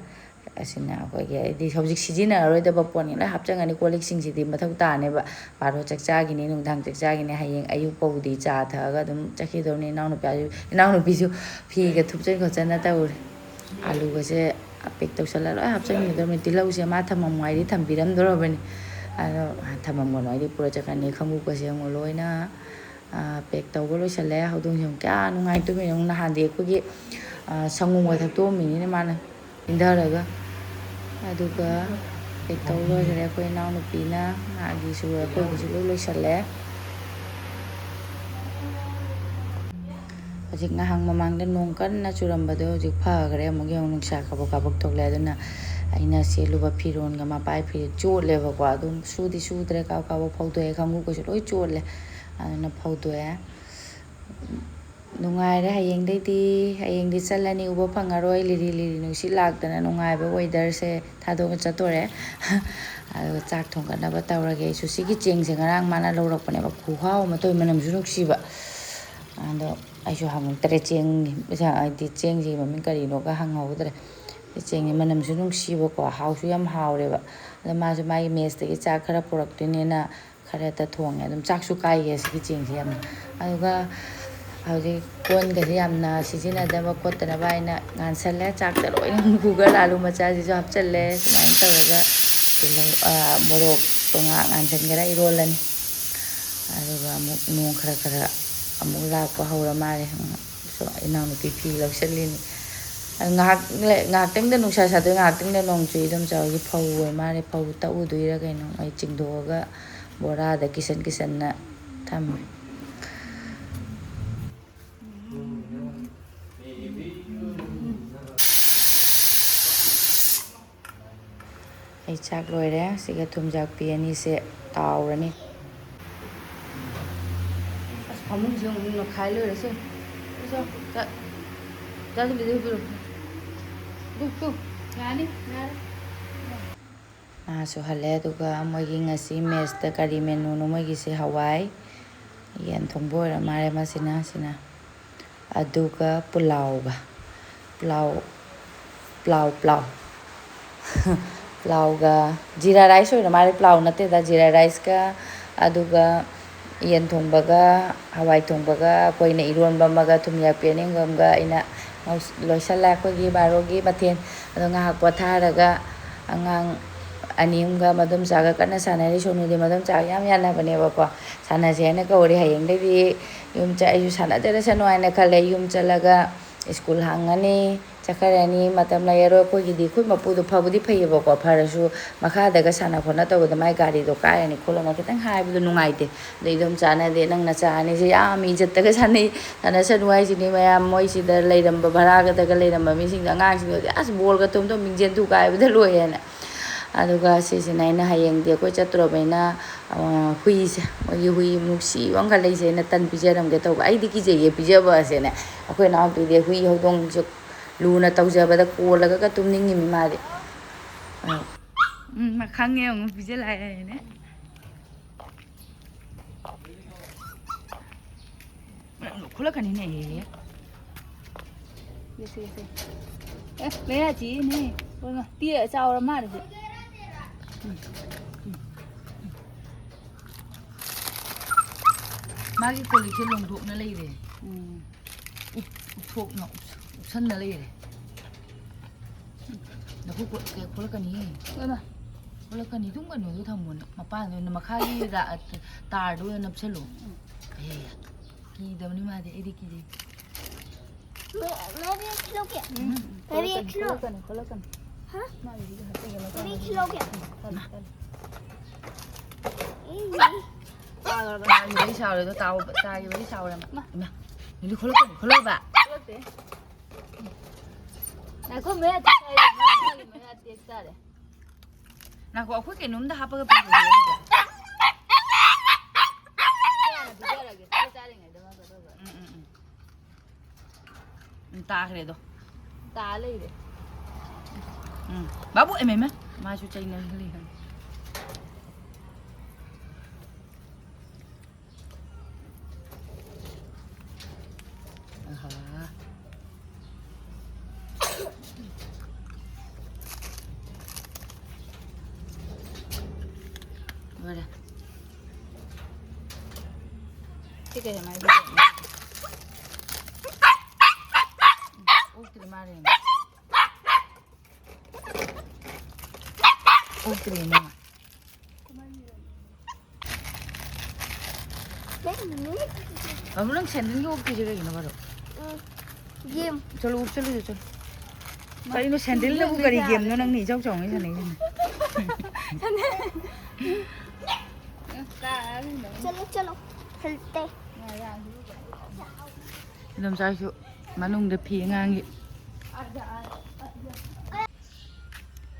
ꯑꯁꯤꯅ ꯑꯩꯈꯣꯏꯒꯤ, ꯑꯩꯗꯤ ꯍꯧꯖꯤꯛ ꯁꯤꯖꯤꯟꯅꯔꯔꯣꯏꯗꯕ ꯄꯣꯠꯅꯤ ꯂꯣꯏ ꯍꯥꯞꯆꯟꯒꯅꯤ꯫ ꯀꯣꯜ ꯂꯤꯛꯁꯤꯡꯁꯤꯗꯤ ꯃꯊꯧ ꯇꯥꯅꯦꯕ꯫ ꯕꯥꯔꯣ ꯆꯥꯛ ꯆꯥꯒꯤꯅꯤ, ꯅꯨꯡꯗꯥꯡ ꯆꯥꯛ ꯆꯥꯒꯤꯅꯤ, ꯍꯌꯦꯡ ꯑꯌꯨꯛ ꯐꯥꯎꯗꯤ ꯆꯥ ꯊꯛꯑꯒ ꯑꯗꯨꯝ ꯆꯠꯈꯤꯗꯧꯅꯤ꯫ ꯏꯅꯥꯎꯅꯨꯄꯥ, ꯏꯅꯥꯎꯅꯨꯄꯤꯁꯨ ꯐꯤꯒ ꯊꯨꯞꯆꯟ ꯈꯣꯠꯆꯟꯅ ꯇꯧꯔꯤ꯫ ꯑꯂꯨꯒꯁꯦ pack ꯇꯧꯁꯜꯂ ꯂꯣꯏ ꯍꯥꯞꯆꯤꯟꯈꯤꯗꯧꯔꯕꯅꯤ꯫ ꯇꯤꯜꯍꯧꯁꯦ ꯃꯥ ꯊꯝꯃꯝꯃꯣ ꯍꯥꯏꯗꯤ ꯊꯝꯕꯤꯔꯝꯗꯧꯔꯕꯅꯤ꯫ ꯑꯗꯣ ꯊꯝꯃꯝꯒꯅꯨ ꯍꯥꯏꯗꯤ ꯄꯨꯔ ꯆꯠꯈ꯭ꯔꯅꯤ꯫ ꯈꯪꯒꯨ ꯀꯣꯠꯁꯦ ꯑꯃꯨꯛ ꯂꯣꯏꯅ, ꯑ, pack ꯇꯧꯕ ꯂꯣꯏꯁꯜꯂꯦ꯫ ꯍꯧꯗꯣꯡꯁꯦ ꯑꯃꯨꯛ ꯀꯌꯥ ꯅꯨꯡꯉꯥꯏ ꯇꯨꯝꯃꯤꯅꯣ꯫ ꯅꯍꯥꯟꯗꯤ ꯑꯩꯈꯣꯏꯒꯤ, ꯑ, ꯁꯪꯒꯣꯝꯒ ꯊꯛꯇꯣꯛꯑꯝꯃꯤꯅꯤꯅꯦ ꯃꯥꯅ ꯏꯪꯊꯔꯒ꯫ ꯑꯗꯨꯒ pack ꯇꯧ ꯂꯣꯏꯈ꯭ꯔꯦ꯫ ꯑꯩꯈꯣꯏ ꯏꯅꯥꯎꯅꯨꯄꯤꯅ ꯃꯥꯒꯤꯁꯨ ꯑꯩꯈꯣꯏꯒꯤꯁꯨ ꯂꯣꯏ ꯂꯣꯏꯁꯜꯂꯦ꯫ ꯍꯧꯖꯤꯛ ꯉꯥꯏꯍꯥꯛ ꯃꯃꯥꯡꯗ ꯅꯣꯡ ꯀꯟꯅ ꯆꯨꯔꯝꯕꯗꯣ ꯍꯧꯖꯤꯛ ꯐꯈ꯭ꯔꯦ꯫ ꯑꯃꯨꯛ ꯌꯦꯡꯉꯨ, ꯅꯨꯡꯁꯥ ꯀꯥꯕꯛ ꯀꯥꯕꯛ ꯊꯣꯛꯂꯛꯑꯦ꯫ ꯑꯗꯨꯅ ꯑꯩꯅ ꯁꯦꯠꯂꯨꯕ ꯐꯤꯔꯣꯟꯒ ꯃꯄꯥꯟ ꯐꯤꯔꯣꯟ ꯆꯣꯠꯂꯦꯕꯀꯣ꯫ ꯑꯗꯨꯝ ꯁꯨꯗꯤ ꯁꯨꯗ꯭ꯔꯦ, ꯀꯥꯕꯛ ꯀꯥꯕꯛ ꯐꯧꯗꯣꯛꯑꯦ꯫ ꯈꯪꯒꯨꯒꯁꯨ ꯂꯣꯏ ꯆꯣꯠꯂꯦ꯫ ꯑꯗꯨꯅ ꯐꯧꯗꯣꯛꯑꯦ꯫ ꯅꯨꯡꯉꯥꯏꯔꯦ꯫ ꯍꯌꯦꯡꯗꯩꯗꯤ, ꯍꯌꯦꯡꯗꯤ ꯆꯠꯂꯅꯤ, ꯎꯕ ꯐꯪꯉꯔꯣꯏ꯫ ꯂꯤꯔꯤ ꯂꯤꯔꯤ ꯅꯨꯡꯁꯤꯠ ꯂꯥꯛꯇꯅ ꯅꯨꯡꯉꯥꯏꯕ weatherꯁꯦ ꯊꯥꯗꯣꯛꯑ ꯆꯠꯇꯣꯔꯦ꯫ ꯑꯗꯨꯒ ꯆꯥꯛ ꯊꯣꯡꯒꯠꯅꯕ ꯇꯧꯔꯒꯦ꯫ ꯑꯩꯁꯨ ꯁꯤꯒꯤ ꯆꯦꯡꯁꯦ ꯉꯔꯥꯡ ꯃꯥꯅ ꯂꯧꯔꯛꯄꯅꯦꯕ꯫ ꯈꯨꯍꯥꯎ ꯑꯃ ꯇꯧꯋꯤ, ꯃꯅꯝꯁꯨ ꯅꯨꯡꯁꯤꯕ꯫ ꯑꯗꯣ ꯑꯩꯁꯨ ꯍꯪꯉꯛꯇ꯭ꯔꯦ, ꯆꯦꯡꯒꯤ, ꯍꯥꯏꯗꯤ ꯆꯦꯡꯁꯤꯒꯤ ꯃꯃꯤꯡ ꯀꯔꯤꯅꯣꯒ ꯍꯪꯍꯧꯗ꯭ꯔꯦ꯫ ꯆꯦꯡꯁꯦ ꯃꯅꯝꯁꯨ ꯅꯨꯡꯁꯤꯕꯀꯣ, ꯍꯥꯎꯁꯨ ꯌꯥꯝ ꯍꯥꯎꯔꯦꯕ꯫ ꯑꯗꯣ ꯃꯥꯁꯨ ꯃꯥꯒꯤ messꯇꯒꯤ ꯆꯥꯛ ꯈꯔ ꯄꯨꯔꯛꯇꯣꯏꯅꯦꯅ ꯈꯔꯇ ꯊꯣꯡꯉꯦ꯫ ꯑꯗꯨꯝ ꯆꯥꯛꯁꯨ ꯀꯥꯏꯌꯦ ꯁꯤꯒꯤ ꯆꯦꯡꯁꯦ ꯌꯥꯝꯅ꯫ ꯑꯗꯨꯒ ꯍꯧꯖꯤꯛ ꯀꯣꯟꯒꯁꯦ ꯌꯥꯝꯅ ꯁꯤꯖꯤꯟꯅꯗꯕ ꯈꯣꯠꯇꯅꯕ ꯍꯥꯏꯅ ꯉꯥꯟꯁꯜꯂꯦ꯫ ꯆꯥꯛꯇ ꯂꯣꯏꯅ ꯀꯨꯀꯔ ꯑꯥꯂꯨ ꯃꯆꯥꯁꯤꯁꯨ ꯍꯥꯞꯆꯜꯂꯦ꯫ ꯁꯨꯃꯥꯏꯅ ꯇꯧꯔꯒ ꯇꯤꯜꯍꯧ, ꯑ, ꯃꯣꯔꯣꯛꯇꯣ ꯉꯥꯏꯍꯥꯛ ꯉꯥꯟꯁꯤꯟꯈꯔ ꯏꯔꯣꯜꯂꯅꯤ꯫ ꯑꯗꯨꯒ ꯑꯃꯨꯛ ꯅꯣꯡ ꯈꯔ ꯈꯔ ꯑꯃꯨꯛ ꯂꯥꯛꯄ ꯍꯧꯔ ꯃꯥꯜꯂꯦ꯫ ꯁꯣ-, ꯏꯅꯥꯎꯅꯨꯄꯤ ꯐꯤ ꯂꯧꯁꯤꯜꯂꯤꯅꯤ꯫ ꯉꯥꯏꯍꯥꯛ ꯂꯩ-, ꯉꯥꯏꯍꯥꯛꯇꯪꯗ ꯅꯨꯡꯁꯥ ꯁꯥꯗꯣꯏ, ꯉꯥꯏꯍꯥꯛꯇꯪꯗ ꯅꯣꯡ ꯆꯨꯏ꯫ ꯑꯗꯨꯝ ꯆꯥꯎꯒꯤ ꯐꯧ ꯑꯣꯏ ꯃꯥꯜꯂꯦ, ꯐꯧ ꯇꯛꯎꯗꯣꯏꯔꯥ ꯀꯩꯅꯣ꯫ ꯑꯩ ꯆꯤꯡꯗꯣꯛꯑꯒ ꯕꯣꯔꯥꯗ ꯀꯤꯁꯟ ꯀꯤꯁꯟꯅ ꯊꯝꯃꯦ꯫ ꯑꯩ ꯆꯥꯛ ꯂꯣꯏꯔꯦ꯫ ꯁꯤꯒ ꯊꯨꯝꯖꯥꯛꯄꯤ ꯑꯅꯤꯁꯦ ꯇꯥꯎꯔꯅꯤ꯫ ꯑꯁ, ꯐꯃꯨꯡꯁꯦ ꯑꯃꯨꯛ ꯅꯣꯛꯈꯥꯏ ꯂꯣꯏꯔꯦ꯫ ꯁꯦ, ꯁꯦ, ꯆꯥ-, ꯆꯥꯁꯤꯜꯂꯤꯗꯣ ꯍꯨꯞꯄꯤꯔꯣ꯫ ꯇꯨ, ꯇꯨ, ꯌꯥꯅꯤ, ꯌꯥꯔꯦ꯫ ꯉꯥꯁꯨ ꯍꯜꯂꯦ꯫ ꯑꯗꯨꯒ ꯃꯣꯏꯒꯤ ꯉꯁꯤ ꯃꯦꯁꯇ ꯀꯔꯤ ꯃꯦꯅꯨꯅꯣ ꯃꯣꯏꯒꯤꯁꯦ? ꯍꯋꯥꯏ, ꯌꯦꯟ ꯊꯣꯡꯕ ꯑꯣꯏꯔ ꯃꯥꯜꯂꯦ ꯃꯁꯤꯅ, ꯁꯤꯅ꯫ ꯑꯗꯨꯒ ꯄꯨꯂꯥꯎꯒ, ꯄꯨꯂꯥꯎ, ꯄ꯭ꯂꯥꯎ, ꯄ꯭ꯂꯥꯎ꯫ ꯄ꯭ꯂꯥꯎꯒ ꯖꯤꯔꯥ ꯔꯥꯏꯁ ꯑꯣꯏꯔ ꯃꯥꯜꯂꯦ, ꯄ꯭ꯂꯥꯎ ꯅꯠꯇꯦꯗ, ꯖꯤꯔꯥ ꯔꯥꯏꯁꯀ꯫ ꯑꯗꯨꯒ ꯌꯦꯟ ꯊꯣꯡꯕꯒ, ꯍꯋꯥꯏ ꯊꯣꯡꯕꯒ, ꯑꯩꯈꯣꯏꯅ ꯏꯔꯣꯟꯕ ꯑꯃꯒ, ꯊꯨꯝ ꯌꯥꯛꯄꯤ ꯑꯅꯤꯡꯕ ꯑꯃꯒ ꯑꯩꯅ ꯉꯧꯁ-, ꯂꯣꯏꯁꯜꯂꯦ ꯑꯩꯈꯣꯏꯒꯤ ꯕꯥꯔꯣꯒꯤ ꯃꯊꯦꯜ꯫ ꯑꯗꯣ ꯉꯥꯏꯍꯥꯛ ꯄꯣꯊꯥꯔꯒ ꯑꯉꯥꯡ ꯑꯅꯤ ꯑꯃꯒ ꯃꯗꯣꯝꯆꯥꯒ ꯀꯟꯅ ꯁꯥꯟꯅꯔꯤ꯫ ꯁꯣꯅꯨꯗꯤ ꯃꯗꯣꯝꯆꯥꯒ ꯌꯥꯝ ꯌꯥꯟꯅꯕꯅꯦꯕꯀꯣ꯫ ꯁꯥꯟꯅꯁꯦ ꯍꯥꯏꯅ ꯀꯧꯔꯦ꯫ ꯍꯌꯦꯡꯗꯩꯗꯤ ꯌꯨꯝ ꯆꯠ-, ꯑꯩꯁꯨ ꯁꯥꯟꯅꯖꯔꯁꯅꯨ ꯍꯥꯏꯅ ꯈꯜꯂꯦ꯫ ꯌꯨꯝ ꯆꯠꯂꯒ ꯁ꯭ꯀꯨꯜ ꯍꯥꯡꯉꯅꯤ, ꯆꯠꯈ꯭ꯔꯅꯤ꯫ ꯃꯇꯝ ꯂꯩꯔꯔꯣꯏ꯫ ꯑꯩꯈꯣꯏꯒꯤꯗꯤ ꯑꯩꯈꯣꯏ ꯃꯄꯨꯗꯣ ꯐꯕꯨꯗꯤ ꯐꯩꯌꯦꯕꯀꯣ, ꯐꯔꯁꯨ ꯃꯈꯥꯗꯒ ꯁꯥꯟꯅ ꯈꯣꯠꯅ ꯇꯧꯕꯗ ꯃꯥꯏ ꯒꯥꯔꯤꯗꯣ ꯀꯥꯏꯔꯅꯤ ꯈꯣꯠꯂꯅꯤ ꯈꯤꯇꯪ ꯍꯥꯏꯕꯗꯣ ꯅꯨꯡꯉꯥꯏꯇꯦ꯫ ꯑꯗꯩ ꯏꯗꯣꯝꯆꯥꯅꯗꯤ, "ꯅꯪ ꯅꯆꯥ ꯑꯅꯤꯁꯦ ꯌꯥꯝ ꯏꯖꯠꯇꯒ ꯁꯥꯟꯅꯩ, ꯁꯥꯟꯅꯁꯅꯨ ꯍꯥꯏꯁꯤꯅꯤ ꯃꯌꯥꯝ, ꯃꯣꯏꯁꯤꯗ ꯂꯩꯔꯝꯕ, ꯚꯔꯥꯒꯗꯒ ꯂꯩꯔꯝꯕ ꯃꯤꯁꯤꯡꯗꯣ, ꯑꯉꯥꯡꯁꯤꯡꯗꯨꯗꯤ ꯑꯁ ꯕꯣꯜꯒ ꯇꯣꯝ ꯇꯣꯝ ꯃꯤꯡꯖꯦꯟ ꯊꯨ ꯀꯥꯏꯕꯗ ꯂꯣꯏꯔꯦꯅ"꯫ ꯑꯗꯨꯒ ꯁꯤꯁꯤꯅ ꯑꯩꯅ ꯍꯌꯦꯡꯗꯤ ꯑꯩꯈꯣꯏ ꯆꯠꯇꯣꯔꯕꯅꯤꯅ, ꯑ, ꯍꯨꯏꯁꯦ, ꯃꯣꯏꯒꯤ ꯍꯨꯏ ꯅꯨꯡꯁꯤꯕ ꯑꯃꯈꯛ ꯂꯩꯁꯦ ꯑꯩꯅ ꯇꯟ ꯄꯤꯖꯔꯝꯒꯦ ꯇꯧꯕ꯫ ꯑꯩꯗꯤ ꯀꯤꯖꯩꯌꯦ ꯄꯤꯖꯕ ꯑꯁꯦꯅꯦ꯫ ꯑꯩꯈꯣꯏ ꯏꯅꯥꯎꯄꯤꯗꯤ ꯍꯨꯏ ꯍꯧꯗꯣꯡꯁꯨ ꯂꯨꯅ ꯇꯧꯖꯕꯗ ꯀꯣꯜꯂꯒꯒ ꯇꯨꯝꯅꯤꯡꯉꯤꯃꯤ ꯃꯥꯗꯤ꯫ ꯑ, ꯎꯝ, ꯃꯥ ꯈꯪꯉꯦ ꯑꯃꯨꯛ ꯄꯤꯖꯜꯂꯛꯑꯦꯅꯦ꯫ ꯈꯨꯠꯂꯛꯀꯅꯤꯅꯦ꯫ ꯌꯦꯁꯦ, ꯌꯦꯁꯦ꯫ ꯑꯦ, ꯃꯌꯥ ꯆꯤꯛꯏꯅꯦ꯫ ꯍꯣꯏ, ꯃꯥ ꯄꯤꯛꯑ ꯆꯥꯎꯔ ꯃꯥꯜꯂꯦ ꯁꯤ꯫ ꯎꯝ, ꯎꯝ, ꯎꯝ꯫ ꯃꯥꯒꯤ ꯀꯣꯜꯂꯤꯛꯁꯦ ꯂꯣꯡꯊꯣꯛꯅ ꯂꯩꯔꯦ꯫ ꯎꯝ꯫ ꯎꯞ-, ꯎꯞꯊꯣꯛꯅ ꯎꯞ-, ꯎꯞꯁꯟꯅ ꯂꯩꯔꯦ꯫ ꯅꯈꯨꯠ ꯀꯣ-, ꯀꯩ ꯈꯣꯠꯂꯛꯀꯅꯤ꯫ ꯏꯃꯥ꯫ ꯈꯣꯠꯂꯛꯀꯅꯤ꯫ ꯑꯗꯨꯝ ꯀꯩꯅꯣꯗꯣ ꯊꯝꯃꯣꯅꯦ꯫ ꯃꯄꯥꯟꯗ ꯑꯣꯏꯅ ꯃꯈꯥꯒꯤ ꯔꯥ-, ꯇꯥꯔꯗꯣ ꯑꯣꯏꯅ ꯅꯞꯁꯜꯂꯣ꯫ ꯎꯝ꯫ ꯑꯦ, ꯀꯤꯗꯕꯅꯤ ꯃꯥꯗꯤ꯫ ꯑꯩꯗꯤ ꯀꯤꯖꯩ꯫ मैं, मैं भी एक खिलौके। हम्म। मैं भी एक खिलौके। खोला कन, खोला कन। हाँ? मैं भी एक खिलौके। मैं भी एक खिलौके। चल, चल। ए, नहीं। ꯇꯥꯒ꯭ꯔꯕ? ꯇꯥꯒꯤꯕꯩ ꯁꯥꯎꯔꯦꯗꯣ, ꯇꯥꯎ-, ꯇꯥꯒꯤꯕꯩ ꯁꯥꯎꯔꯦ꯫ ꯃꯥ꯫ ꯏꯃꯥ, ꯅꯨꯂꯤ ꯈꯣꯠꯂꯛꯀꯅꯨ, ꯈꯣꯠꯂꯛꯑꯕ? ꯈꯣꯠꯂꯛꯇꯦ꯫ ꯉꯥꯏꯈꯣ, ꯃꯌꯥ ꯇꯦꯛ ꯇꯥꯔꯦ, ꯃꯥꯒꯤ ꯃꯌꯥ ꯇꯦꯛ ꯇꯥꯔꯦ꯫ ꯉꯥꯏꯈꯣ, ꯑꯩꯈꯣꯏ ꯀꯩꯅꯣꯝꯗ ꯍꯥꯞꯄꯒ ꯄꯤꯔꯒꯦ ꯑꯗꯨꯗꯤ꯫ ꯀꯌꯥꯅ ꯄꯤꯖꯔꯒꯦ? ꯑꯩꯈꯣꯏ ꯆꯥꯔꯤꯉꯩꯗ ꯃꯥ ꯀꯩꯗꯧꯕ? ꯎꯝ, ꯎꯝ, ꯎꯝ꯫ ꯎꯝ, ꯇꯥꯈ꯭ꯔꯦꯗꯣ꯫ ꯇꯥ ꯂꯩꯔꯦ꯫ ꯎꯝ꯫ ꯕꯥꯕꯨ, ꯑꯦꯃꯦ, ꯑꯦꯃꯦ꯫ ꯃꯥꯁꯨ ꯆꯩꯅ ꯂꯩ꯫ ꯑꯍꯥ꯫ ꯂꯣꯏꯔꯦ꯫ ꯁꯤ ꯀꯩ ꯃꯥꯏ ꯑꯣꯛꯇ꯭ꯔꯤ ꯃꯥꯜꯂꯦ꯫ ꯑꯣꯛꯇ꯭ꯔꯤꯅꯦ꯫ ꯕꯥꯕꯨ, ꯅꯪ ꯁꯦꯟꯗꯜꯒꯤ ꯑꯣꯛꯇ꯭ꯔꯤꯁꯦ ꯀꯩꯒꯤꯅꯣ, ꯕꯥꯔꯣ? ꯎꯝ, ꯒꯦꯝ꯫ ꯆꯠꯂꯣ, ꯑꯣꯛ ꯆꯠꯂꯨꯁꯦ, ꯆꯠꯂꯣ꯫ ꯀꯩꯅꯣ, ꯁꯦꯟꯗꯜꯅꯕꯨ ꯀꯔꯤ ꯒꯦꯝꯅꯣ ꯅꯪꯅ ꯏꯆꯥꯎ ꯆꯥꯎꯉꯩ ꯁꯥꯟꯅꯩꯁꯤꯅ? ꯆꯠꯂꯣ, ꯆꯠꯂꯣ꯫ ꯍꯦꯜꯇꯦ꯫ ꯏꯟꯗꯣꯝꯆꯥꯁꯨ ꯃꯅꯨꯡꯗ ꯐꯤ ꯑꯉꯥꯡꯒꯤ꯫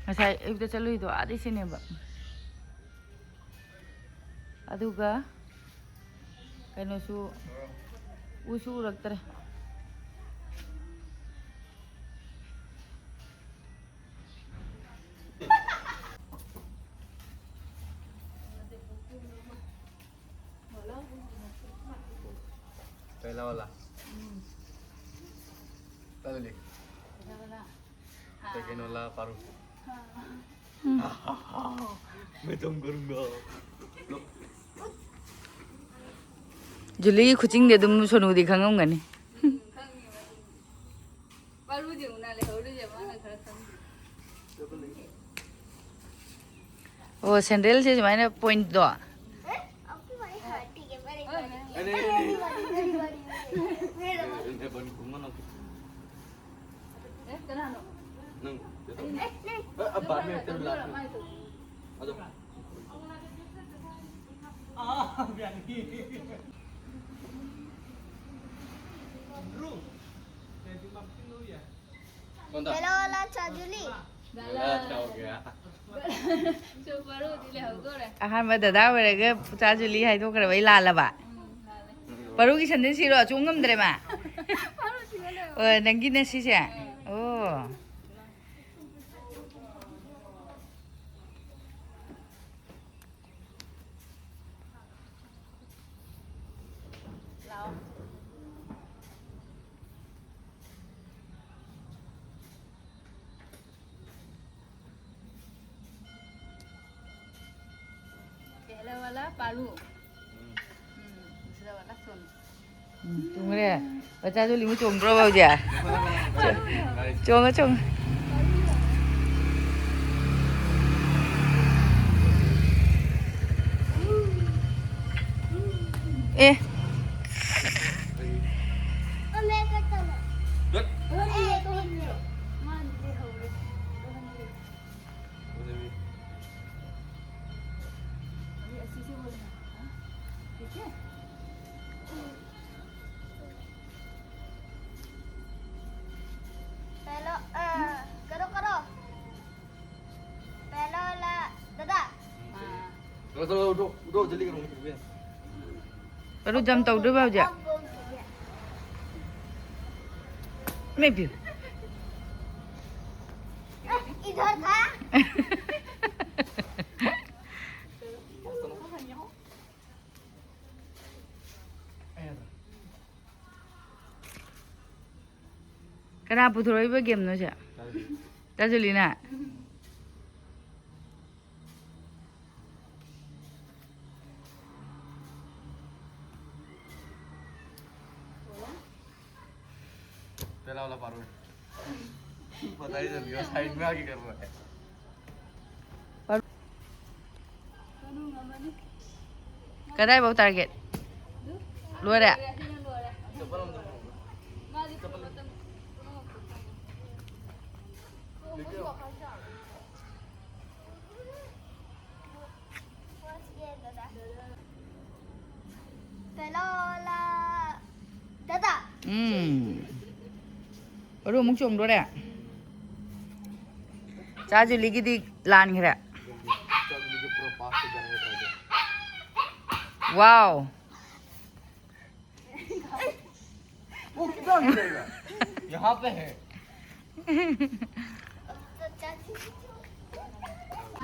ꯉꯁꯥꯏ ꯑꯌꯨꯛꯇ ꯆꯠꯂꯨꯏꯗꯣ ꯑꯥꯗꯩ ꯁꯤꯅꯦꯕ꯫ ꯑꯗꯨꯒ ꯀꯩꯅꯣꯁꯨ ꯎꯁꯨ ꯎꯔꯛꯇ꯭ꯔꯦ꯫ Pela wala. Tadali. Te keno la paru. Main tum karunga. ꯖꯨꯂꯤꯒꯤ ꯈꯨꯆꯤꯡꯗꯤ ꯑꯗꯨꯝ ꯁꯣꯅꯨꯗꯤ ꯈꯪꯉꯝꯒꯅꯤ꯫ ꯄꯥꯔꯨꯗꯤ ꯑꯃꯨꯛ ꯅꯥ ꯂꯩꯍꯧꯔꯤꯁꯦ ꯃꯥꯅ ꯈꯔ ꯈꯪꯗꯦ꯫ ꯑꯣ, ꯁꯦꯟꯗꯜꯁꯦ ꯁꯨꯃꯥꯏꯅ ꯄꯣꯏꯟꯠꯇꯣ꯫ ꯑꯦ, ꯑꯩꯈꯣꯏ ꯃꯥꯒꯤ ꯍꯥꯔꯠ ꯇꯤꯀꯦꯠ ꯃꯔꯤ ꯃꯔꯤ꯫ ꯑꯦ, ꯑꯦ, ꯑꯦ, ꯑꯦ꯫ ꯃꯔꯤ ꯃꯔꯤ ꯃꯔꯤ꯫ ꯃꯔꯤ ꯃꯔꯤ꯫ ꯑꯦ, ꯑꯦ, ꯕꯟ ꯈꯨꯝꯃ ꯅꯪ꯫ ꯑꯦ, ꯀꯅꯥꯅꯣ? ꯅꯪ꯫ ꯑꯦ, ꯑꯦ, ꯕꯥꯔꯃꯤ ꯑꯦꯛꯇꯔ ꯂꯥꯛꯈ꯭ꯔꯦ꯫ ꯃꯥꯏꯗꯣ꯫ ꯑꯗꯣ꯫ ꯑꯥ, ꯌꯥꯅꯤ꯫ ꯕ꯭ꯔꯨ꯫ ꯀꯩꯅꯣ, ꯂꯥ ꯆꯥꯖꯨꯂꯤ꯫ ꯂꯥ ꯆꯥꯎꯒꯦ꯫ ꯑꯍꯥꯟꯕ ꯗꯗꯥ ꯑꯣꯏꯔꯒ ꯆꯥꯖꯨꯂꯤ ꯍꯥꯏꯗꯣꯛꯈ꯭ꯔꯕ ꯑꯩ ꯂꯥꯜꯂꯕ? ꯄꯥꯔꯨꯒꯤ ꯁꯟꯗꯦꯟ ꯁꯤꯔꯣ? ꯆꯣꯡ ꯉꯝꯗ꯭ꯔꯦ ꯃꯥ꯫ ꯑꯣ, ꯅꯪꯒꯤꯅ ꯁꯤꯁꯦ? ꯑꯣ꯫ Wala palu. Hmm, sila wala sun. ꯎꯝ, ꯇꯨꯝꯈ꯭ꯔꯦ꯫ ꯃꯆꯥꯁꯨ ꯂꯤꯃꯨ ꯆꯣꯡꯗ꯭ꯔꯣꯕ ꯍꯧꯖꯤꯛ? ꯆꯣꯡꯉꯣ, ꯆꯣꯡꯉꯣ꯫ ꯑꯦ꯫ Hello, ꯑ, ꯀꯩꯅꯣ, ꯀꯩꯅꯣ꯫ ꯄꯦꯂꯣꯂꯥ, ꯗꯗꯥ꯫ ꯆꯠꯂꯣ, ꯆꯠꯂꯣ, ꯎꯊꯣ, ꯎꯊꯣ, ꯖꯜꯗꯤ ꯀꯔꯣ, ꯎꯊꯣ, ꯎꯊꯣ꯫ ꯀꯩꯅꯣ ꯖꯝ ꯇꯧꯗꯣꯏꯕ ꯍꯧꯖꯤꯛ? ꯃꯦꯕꯤ꯫ इधर था। ꯀꯅꯥ ꯄꯨꯊꯣꯔꯛꯏꯕ ꯒꯦꯝꯅꯣ ꯁꯦ? ꯇꯥꯖꯨꯂꯤꯅ? पहला वाला पारो है। पता ही चल गया, साइड में आके कर रहा है। ꯀꯗꯥꯏꯐꯥꯎ ꯇꯥꯔꯒꯦꯠ? ꯂꯣꯏꯔꯦ? ꯎꯝ꯫ ꯑꯗꯨ ꯑꯃꯨꯛ ꯆꯣꯡꯗꯣꯔꯦ꯫ ꯆꯥ ꯖꯨꯂꯤꯒꯤꯗꯤ ꯂꯥꯟꯈ꯭ꯔꯦ꯫ ꯋꯥꯎ꯫ वो कितना गिरेगा? यहाँ पे है।